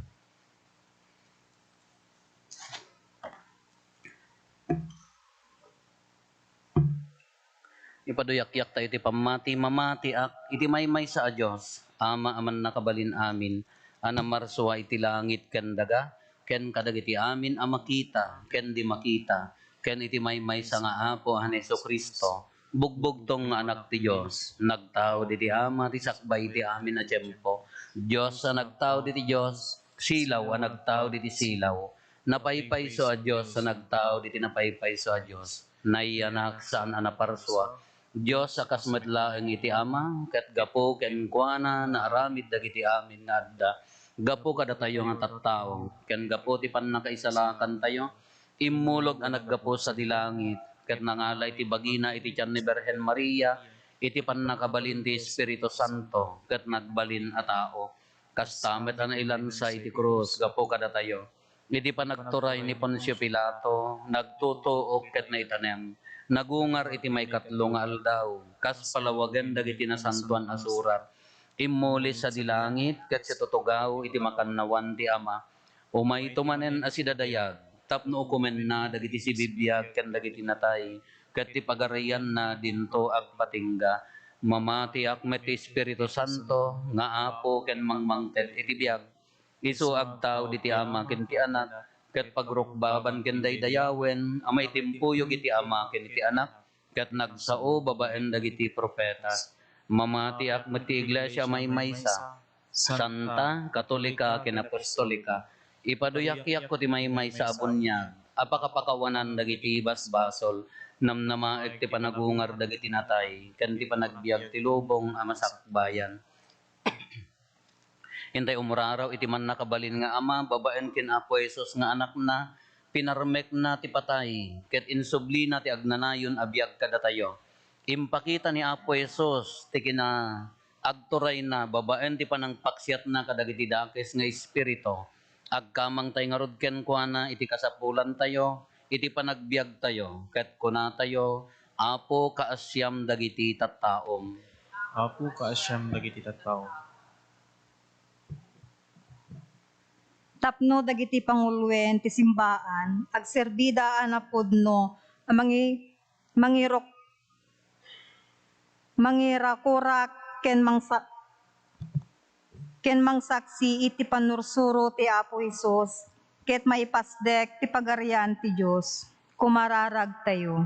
Ipaduyakyak tayo ti pammati. Mamatiak iti maymaysa a Dios, Ama a mannakabalin amin, a namarsua iti langit ken daga, ken kadagiti amin a makita ken di makita, ken iti maymaysa nga Apo a ni Jesu-Cristo, bugbugtong nga Anak ti Dios, nagtaud iti Ama ti sakbay iti amin a tiempo, Dios a nagtaud iti Dios, silaw a nagtaud iti silaw, napaypayso a Dios a nagtaud iti napaypayso a Dios, nayanak saan a naparsua, Dios a kas met laeng iti Ama, ket gapu kenkuana naaramid dagiti amin nga adda. Gapu kadatayo nga tattao, ken gapu ti pannakaisalakantayo, immulog a naggapu sadi langit, ket nangala iti bagina iti tian ni Birhen Maria, iti pannakabalin ti Espiritu Santo, ket nagbalin a tao. Kasta met a nailansa iti krus gapu kadatayo. Iti panagturay ni Poncio Pilato, nagtutuok ket naitanem. Nagungar iti maikatlo nga aldaw, kas palawagen dagiti Nasantoan a Surat. Immuli sadi langit ket situtugaw iti makannawan ti Ama. Umayto manen a sidadayag, tapno ukomenna dagiti sibibiag ken dagiti natay, ket ti pagarianna dinto agpatingga. Mamatiak met ti Espiritu Santo nga Apo ken mangmangted iti biag. Isu agtaud iti Ama ken ti Anak, ket pagrukbaban ken daydayawen a maitimpuyog iti Ama ken iti Anak, ket nagsao babaen dagiti profeta. Mamatiak met ti iglesia a maymaysa, santa, katolika, ken apostolika. Ipaduyakyakko ti maymaysa a buniag a pakapakawanan dagiti basbasol, namnamaek ti panagungar dagiti natay, ken ti panagbiag ti lubong a masakbayan. Intay umraraw iti mannakabalin nga Ama babaen ken Apo Jesus nga Anakna, pinarmekna ti patay, ket insublina ti agnanayon a biag kadatayo. Impakita ni Apo Jesus ti kinaagturayna babaen ti panangpaksiatna kadagiti dakes nga espiritu. Agkamangtay ngarud kenkuana iti kasapulantayo, iti panagbiagtayo, ket kunatayo, Apo, kaasiam dagiti tattaom. Apo, kaasiam dagiti tattaom. Tapno dagiti panguluen ti simbaan, agserbida a napudno a mangi-, mangirok-, mangirakurak ken mangsa-, ken mangsaksi iti pannursuro ti Apo Jesus, ket maipasdek ti Pagarian ti Dios. Kumararagtayo.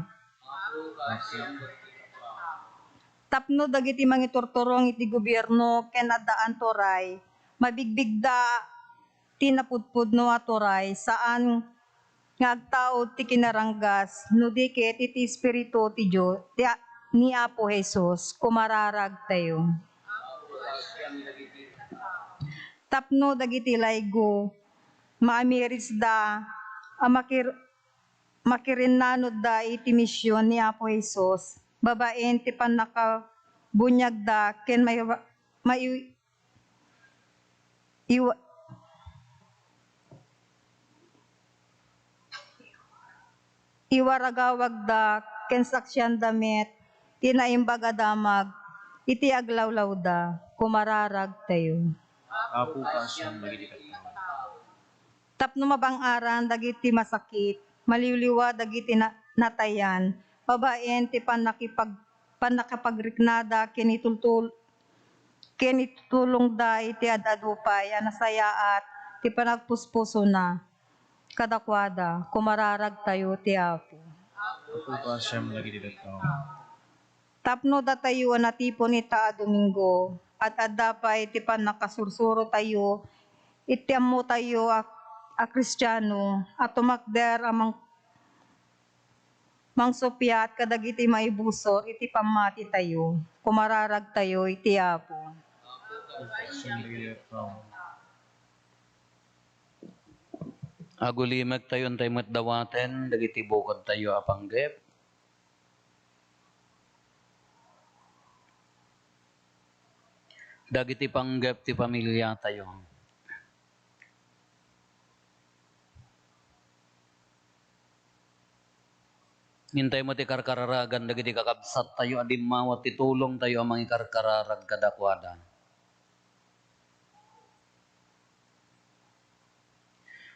Tapno dagiti mangiturturong iti gobierno ken addaan ti uray, mabigbigda ti napudpudno a turay, saan nga agtaud ti kinaranggas, no di ket iti Espiritu ti Dio-, ti a-, ni Apo Jesus, kumararagtayo. Tapno dagiti laygo, maamirisda a makir-, makirinnanodda iti mision ni Apo Jesus, babaen ti pannakabuniagda ken maiwa-, mai-, iwa-, iwaragawagda ken saksianda met ti Naimbag a Damag iti aglawlawda, kumararagtayo. Apo, kaasiam dagiti tattao. Tapno mabang-aran dagiti masakit, maliwliwa dagiti na-, natayan, babaen ti pannakipag-, pannakapagriknada ken itultul-, ken itulongda iti ad-adu pay a nasayaat ti panagpuspusona kadakuada, kumararagtayo ti Apo. Apo, kaasiam dagiti tattao. Tapno datayo a natipon ita a Domingo, ad-adda pay ti pannakasursurotayo iti ammotayo a, a Kristiano a tumakder a mang-, mangsuppiat kadagiti maibusor iti pammatitayo, kumararagtayo iti Apo. Agulimektayo, intay met dawaten dagiti bukodtayo a panggep. Dagiti panggep ti pamiliatayo. Intay met ti karkararagan dagiti kakabsattayo a dimmawat ti tulongtayo a mangikarkararag kadakuada.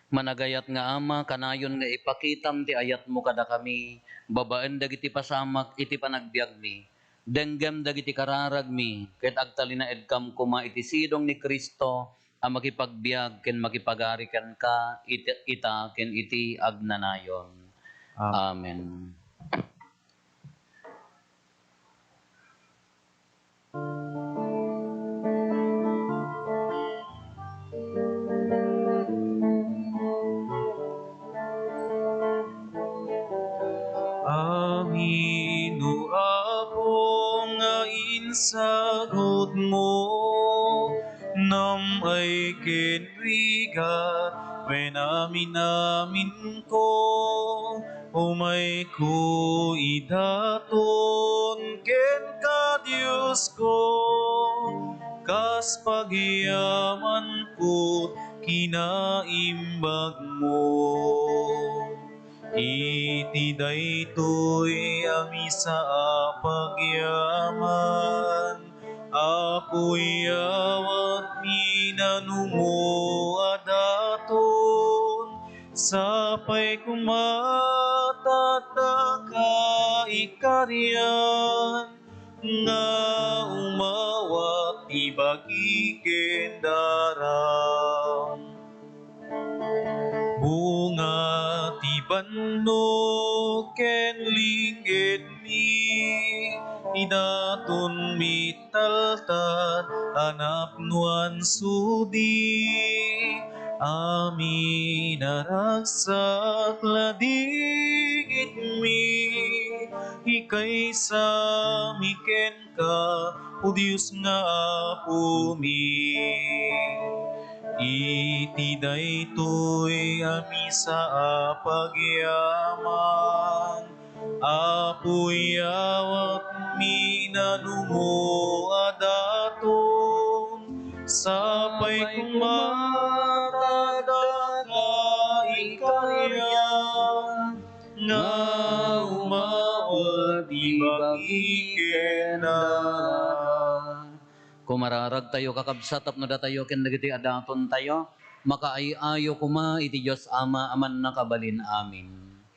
Managayat nga Ama, kanayon nga ipakitam ti ayatmo kadakami babaen dagiti pasamak iti panagbiagmi. Denggem dagiti kararagmi, ket agtalinaedkam koma iti sidong ni Cristo a makipagbiag ken makipagari kenka iti, ita ken iti agnanayon. Amen. Amen. Amin, O Apo, nga insagutmo, nam-ay ken rigat, wen amin-aminko, umayko idaton kenka, Diosko, kas pagyamanko kinaimbagmo. Iti daytoy a misa a pagyaman, Apo, iyawatmi nanumo a daton, Sapay koma ta addaka ikarian nga umawat ti bagi ken daram. Bunga ti bannog ken linggetmi, ti datonmi taltal a napnoan sudi. Amin a ragsak ladingitmi, ikaysami kenka, O Dios nga Apomi. Iti daytoy a misa a pagyaman, Apo, iyawatmi nanumo a daton, sapay koma ta addaka ikarian nga umawat ti bagi ken daram. Kumararagtayo, kakabsat, tapno datayo ken dagiti a datontayo, makaay-ayo koma iti Dios Ama a Mannakabalin. Amin.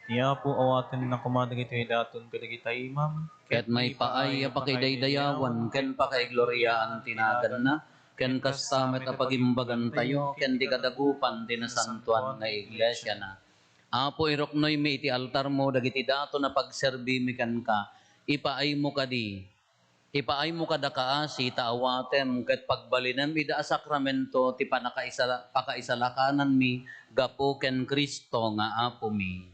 Ti Apo awatenna koma dagitoy daton kadagiti imam, ket maipaay a pakidaydayawan ken pakaigloriaan ti naganna, ken kasta met a pagimbagantayo ken ti kadagupan ti nasantoan nga iglesiana. Apo, iruknoymi iti altarmo dagiti daton a pagserbimi kenka. Ipaaymo kadi, ipaaymo kadakaasi ta awatem ket pagbalinem ida a sakramento ti panakaisala-, pakaisalakananmi gapu ken Cristo nga Apomi.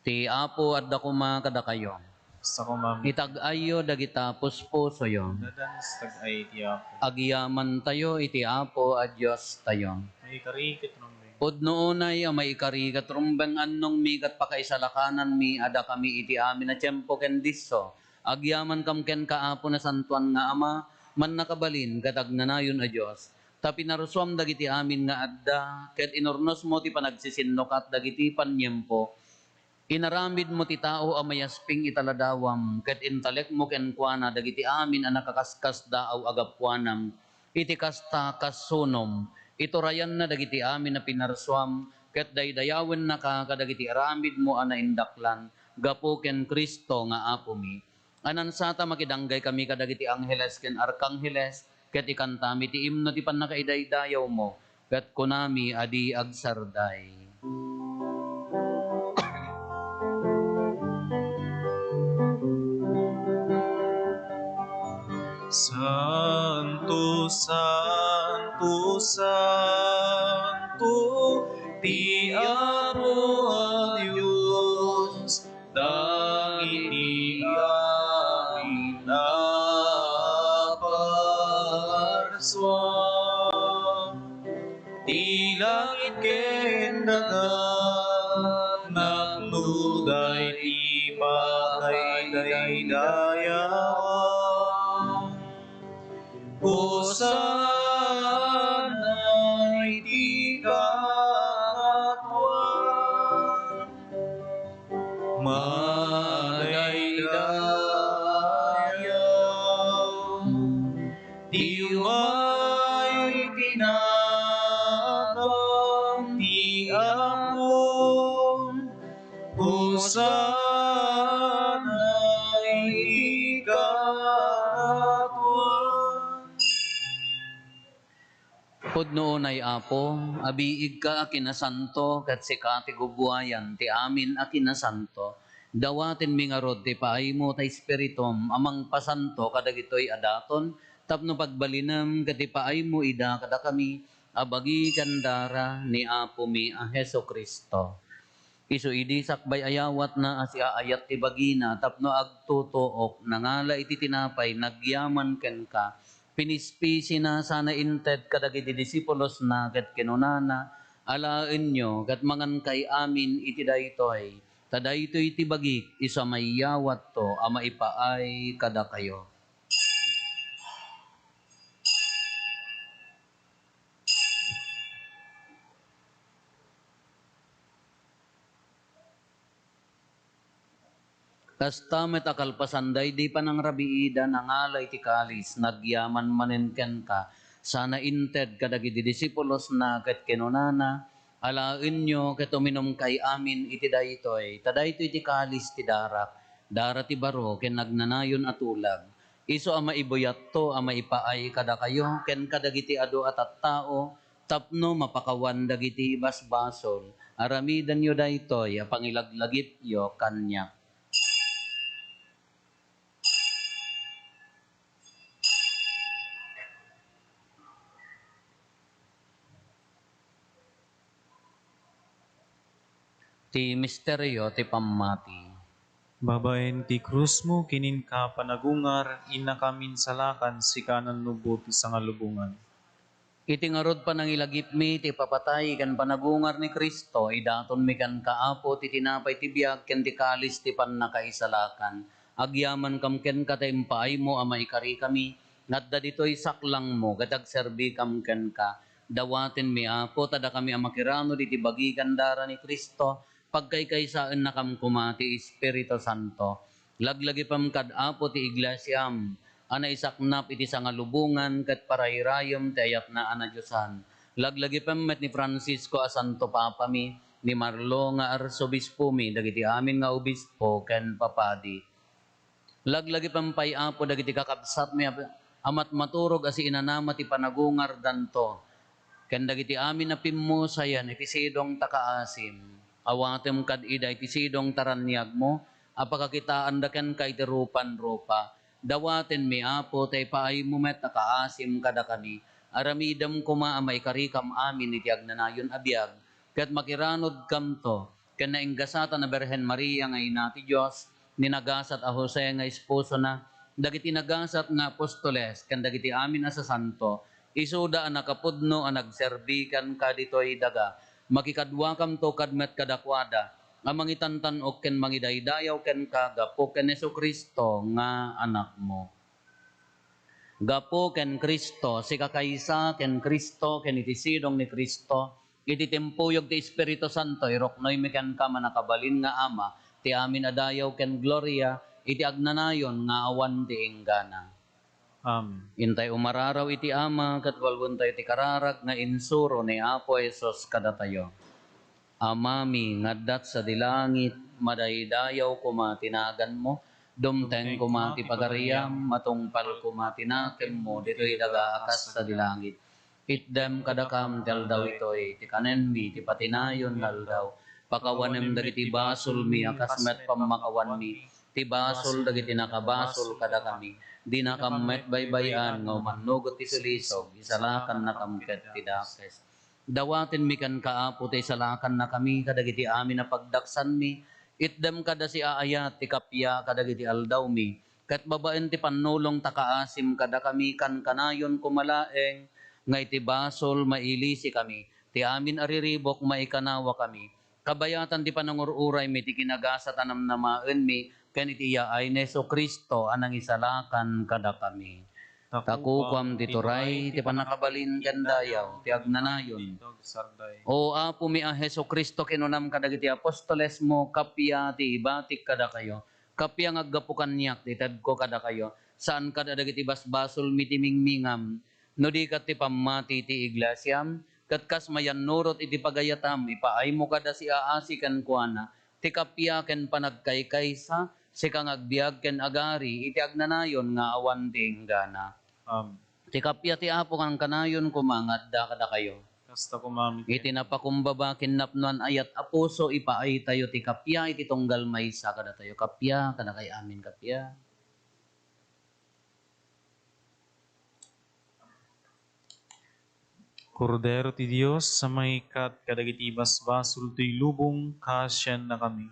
Ti Apo adda koma kadakayo. Kasta koma met. Itag-ayyo dagita puspusoyo. Addan sa tag-ay ti Apo. Agyamantayo iti Apo a Diostayo. Maikari ket rumbeng. Pudno unay a maikari ket rumbeng, annongmi ket pakaisalakananmi a dakami iti amin a tiempo ken disso. Agyamankam kenka, Apo, Nasantoan nga Ama, Mannakabalin ket Agnanayon a Dios, ta pinarsuam dagiti amin nga adda, ket inurnosmo ti panagsisinnukat dagiti paniempo. Inaramidmo ti tao a mayasping ita ladawam, ket intalekmo kenkuana dagiti amin a nakaskasdaaw a gapuanam. Iti kasta, kas sunom, iturayanna dagiti amin a pinarsuam, ket daydayawennaka kadagiti aramidmo a naindaklan gapu ken Cristo nga Apomi. Anansata, makidanggay kami kadagiti angheles ken arkangheles, ket ikantami ti imno ti pannakaidaydayawmo, ket kunami a di agsarday. Santo, santo, santo, ti Apo a Dios, dagiti amin a parsuam. Ti langit ken daga, napnoda iti pakaidaydayawan. Hosanna iti kangatoan. Madaydayaw ti umay iti nagan ti Apo. Hosanna iti kangatoan. Pudno unay, Apo, a biigka a kinasanto, ket sika ti gubuayan ti amin a kinasanto. Dawatenmi ngarud ti paaymo ta Espiritum a mangpasanto kadagitoy a daton, tapno pagbalinem ket ipaaymo ida kadakami a bagi ken dara ni Apomi a Jesu-Cristo. Isu idi sakbay a yawatna a siaayat ti bagina tapno agtutuok, nangala iti tinapay, nagyaman kenka, pinispisina sana inted kadagiti disipulosna ket kinunana, "Alaenyo ket mangankay amin iti daytoy, ta daytoy ti bagik, isu a maiyawatto a maipaay kadakayo." Kasta met a kalpasan daydi panangrabiida, nangala iti kalis, nagyaman manen kenka, sana inted kadagiti disipulosna ket kinunana, Alaenyo ket uminumkay amin iti daytoy, ta daytoy ti kalis ti darak, dara ti baro ken agnanayon a tulag. Isu a maibuyatto a maipaay kadakayo ken kadagiti adu a tattao tapno mapakawan dagiti basbasol. Aramidenyo daytoy a pangilaglagipyo kaniak. Ti misterio ti pammati. Babaen ti krusmo ken inka panagungar, innakam insalakan, sika a nannubot ti sangalubongan. Iti ngarud panangilagipmi ti ipapatay ken panagungar ni Cristo, idatonmi kenka, Apo, ti tinapay ti biag ken ti kalis ti pannakaisalakan. Agyamankam kenka ta impaaymo a maikarikami nga adda ditoy saklangmo ket agserbikam kenka. Dawatenmi, Apo, ta dakami a makiranod iti bagi ken dara ni Cristo, pagkaykaysaennakam koma ti Espiritu Santo. Laglagipem kad Apo ti iglesiam a naisaknap iti sangalubongan ket parairayem ti ayatna a nadiosan. Laglagipem met ni Francisco a Santo Papami, ni Marlo nga Arsobispomi, dagiti amin nga obispo ken papadi. Laglagipem pay, Apo, dagiti kakabsatmi a, a matmaturog a siinanama ti panagungardanto, ken dagiti amin a pimmusayan iti sidong ta kaasim. Awatem kad ida iti sidong ta raniagmo a pakakitaanda kenka iti rupan-rupa. Dawatenmi, Apo, ta ipaaymo met a kaasim kadakami. Aramidem koma a maikarikam amin iti agnanayon a biag, ket makiranodkamto ken nainggasatan a Birhen Maria nga Ina ti Dios, ni nagasat a Jose nga esposona, dagiti nagasat nga apostoles, ken dagiti amin a sasanto, isuda a nakapudno a nagserbi kenka ditoy daga. Makikaduakamto kad met kadakuada a mangitantan-ok ken mangidaydayaw kenka gapu ken Jesu-Cristo nga Anakmo. Gapu ken Cristo, sika kaysa ken Cristo, ken iti sidong ni Cristo, iti timpuyog ti Espiritu Santo, iruknoymi kenka, mannakabalin nga Ama, ti amin a dayaw ken gloria, iti agnanayon nga awan ti inggana. Amen. Intay umararaw iti Ama, ket walwentayo ti kararag nga insuro ni Apo Jesus kadatayo. Amami nga adda sadi langit, madaydayaw koma ti naganmo, dumteng koma ti pagariam, matungpal koma ti nakemmo ditoy daga a kas sadi langit. Itdem kadakam ti aldaw itoy ti kanenmi ti patinayon nga aldaw. Pakawanem dagiti basolmi a kas met pammakawanmi ti basol dagiti nakabasol kadakami. Dinakam met baybay-an nga umannugot ti sulisog, isalakannakam ket ti dakes. Dawatenmi kenka, Apo, ta isalakannakami kadagiti amin a pagdaksanmi. Itdem kada siaayat ti kappia kadagiti aldawmi, ket babaen ti pannulong ta kaasim kadakami, kankanayon koma laeng nga iti basol mailisikami, ti amin a riribuk maikanawakami. Kabayatan ti panangur-uraymi ti kinagasat a namnamaenmi ken iti yaay ni Jesu-Cristo a nangisalakan kadakami. Ta kukuam ti turay, ti pannakabalin ken dayaw, ti agnanayon. O Apomi a Jesu-Cristo, kinunam kadagiti apostolesmo, kappia ti ibatik kadakayo, kappia nga aggapu kaniak ti tedko kadakayo. Saan kad a dagiti basbasolmi ti mingmingam, no di ket ti pammati ti iglesiam, ket kas mayannurot iti pagayatam, ipaaymo kad a siaasi kenkuana ti kappia ken panagkaykaysa, sika nga agbiag ken agari iti agnanayon nga awan ti inggana. Amen. Ti kappia ti Apo kankanayon koma nga adda kadakayo. Kasta koma met. Iti napakumbaba ken napnoan ayat a puso, ipaaytayo ti kappia iti tunggal maysa kadatayo. Kappia kadakay amin, kappia. Kordero ti Dios a mangikkat kadagiti basbasol ti lubong, kaasiannakami.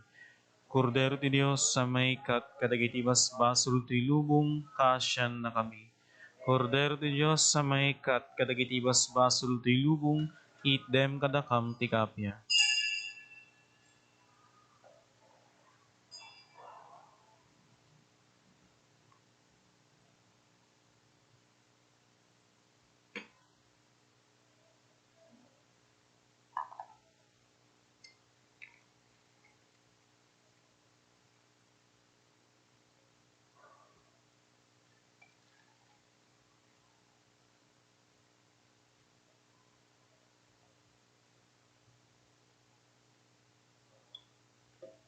Kordero ti Dios a mangikkat kadagiti basbasol ti lubong, kaasiannakami. Kordero ti Dios a mangikkat kadagiti basbasol ti lubong, itdem kadakam ti kappia.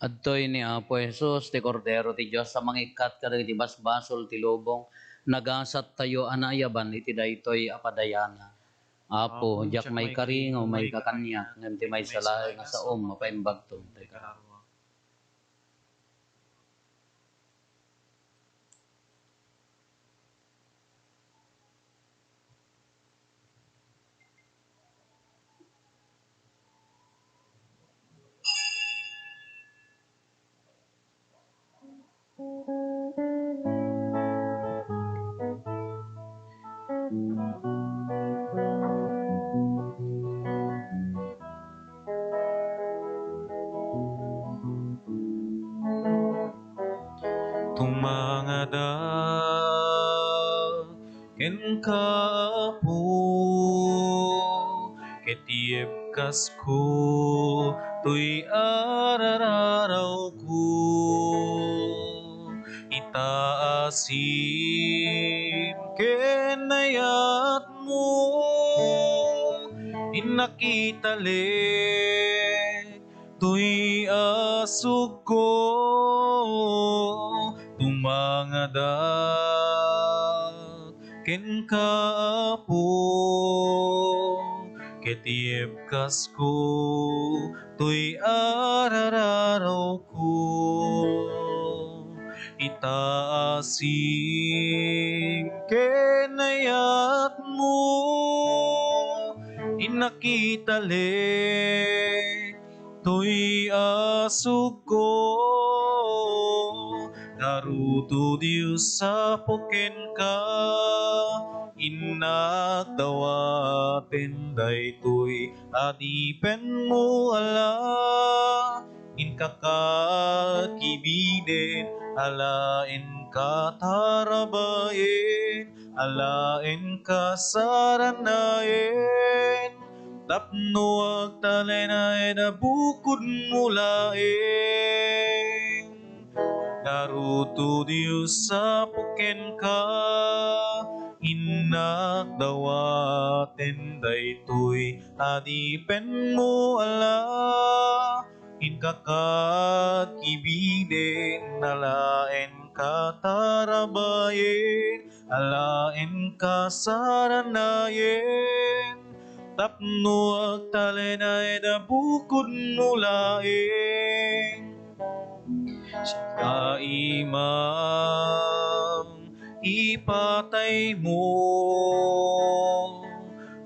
Adtoy ni Apo Jesus, ti Kordero ti Dios a mangikkat kadagiti basbasol ti lubong. Nagasattayo a naayaban iti daytoy a padayana. Apo, Apo, diak diak maikari nga umayka kaniak, ngem ti maysa laeng a saom mapaimbagto dayta. Tumangadak kenka, Apo, ket iebkasko toy arararawko. Itaasim ken nayatmo, innak italek toy asugko. Tumangadak kenka, Apo, ket iebkasko toy arararawko. Itaasim ken nayatmo, innak italek toy asugko. Ngarud, O Dios, sapok kenka, innak dawaten daytoy adipenmo a la. Inka kibinen a la, inka tarabayen a la, inka saranayen tapno agtalinaed a bukodmo laeng. Ngarud, O Dios, sapok kenka, innak dawaten daytoy adipenmo a la. Inka kibinen a la, inka tarabayen a la, inka saranayen tapno agtalinaed a bukodmo laeng. Siak nga imam, ipataymo,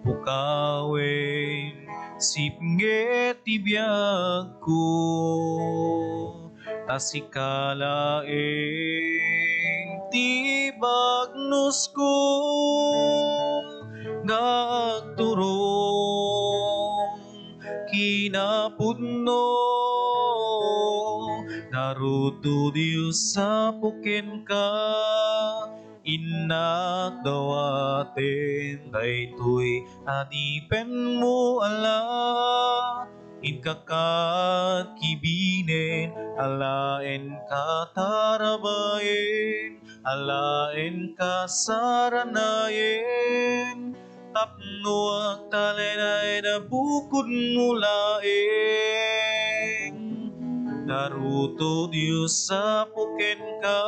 pukawen, sipnget ti biagko. Ta sika laeng ti bagnosko nga agturong kinapudno. Ngarud, O Dios, sapok kenka, innak dawaten daytoy adipenmo a la. Inka kibinen a la, inka tarabayen a la, inka saranayen tapno agtalinaed a bukodmo laeng. Ngarud, O Dios, sapok kenka,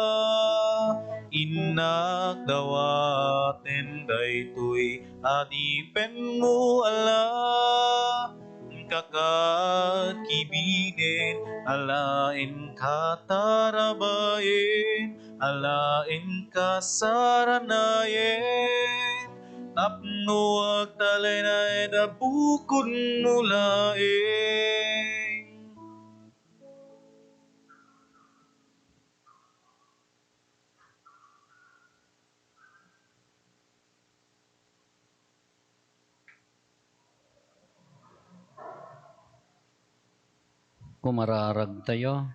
innak dawaten daytoy adipenmo a la. Inka kibinen a la, inka tarabayen a la, inka saranayen tapno agtalinaed a bukodmo laeng. Kumararagtayo.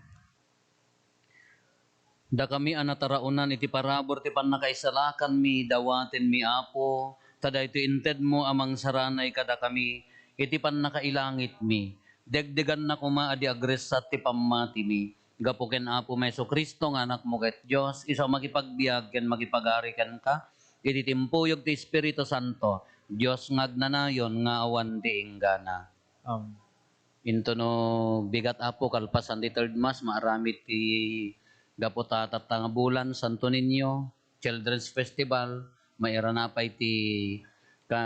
Dakami a nataraonan iti parabur ti pannakaisalakanmi, dawatenmi, Apo, ta daytoy intedmo a mangsaranay kadakami iti pannakailangitmi. Degdeganna koma a di agressat ti pammatimi. Gapu ken Apomi Jesu-Cristo nga Anakmo ket Dios, isu a makipagbiag ken makipagari kenka iti timpuyog ti Espiritu Santo, Dios nga agnanayon nga awan ti inggana. Amen. Intono bigat, Apo, kalpasan ti third Mass, maaramid ti gapu ta tatta nga bulan, Santo Niño, Children's Festival, mairana pay ti ka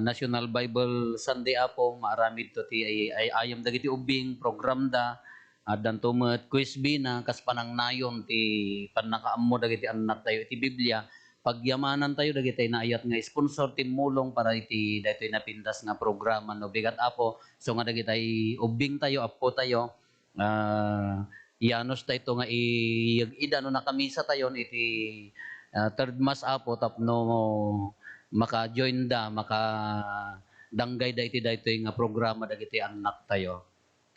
National Bible Sunday, Apo, maaramid to ti ay, ay, ayam dagiti ubbing, programda, addanto met quiz bee na, kas panangnayon ti pannakaammo dagiti annaktayo iti Biblia. Pagyamanantayo dagiti naayat nga sponsor, timmulong para iti daytoy napintas nga programa no bigat, Apo. So nga dagiti ubbingtayo, appotayo, ah, yanos tayo nga iyeg-ida no nakamisatayon iti, ah, third Mass, Apo, tapno maka-join da, makadanggay da iti daytoy nga programa dagiti annaktayo.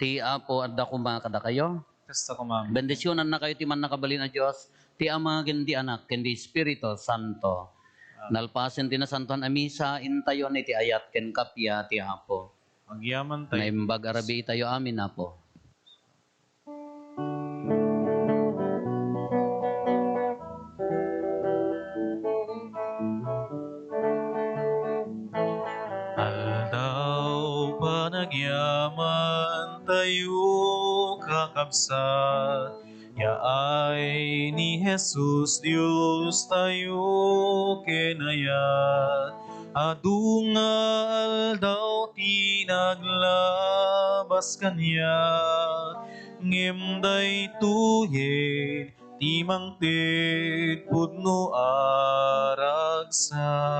Ti Apo adda koma kadakayo. Kasta koma. Bendisyonannakayo ti Mannakabalin a Dios, ti Ama, ken ti Anak, ken ti Espiritu Santo. Amen. Nalpasen ti Nasantoan a Misa, intayon iti ayat ken kappia ti Apo. Agyaman tayo. Naimbag a rabii tayo amin, Apo. Aldaw panagyaman tayo, kakabsat, yaay ni Jesus, Dios tayo ken ayat. Adu nga aldaw ti naglabas kaniak, ngem daytoyen ti mangted pudno a ragsak.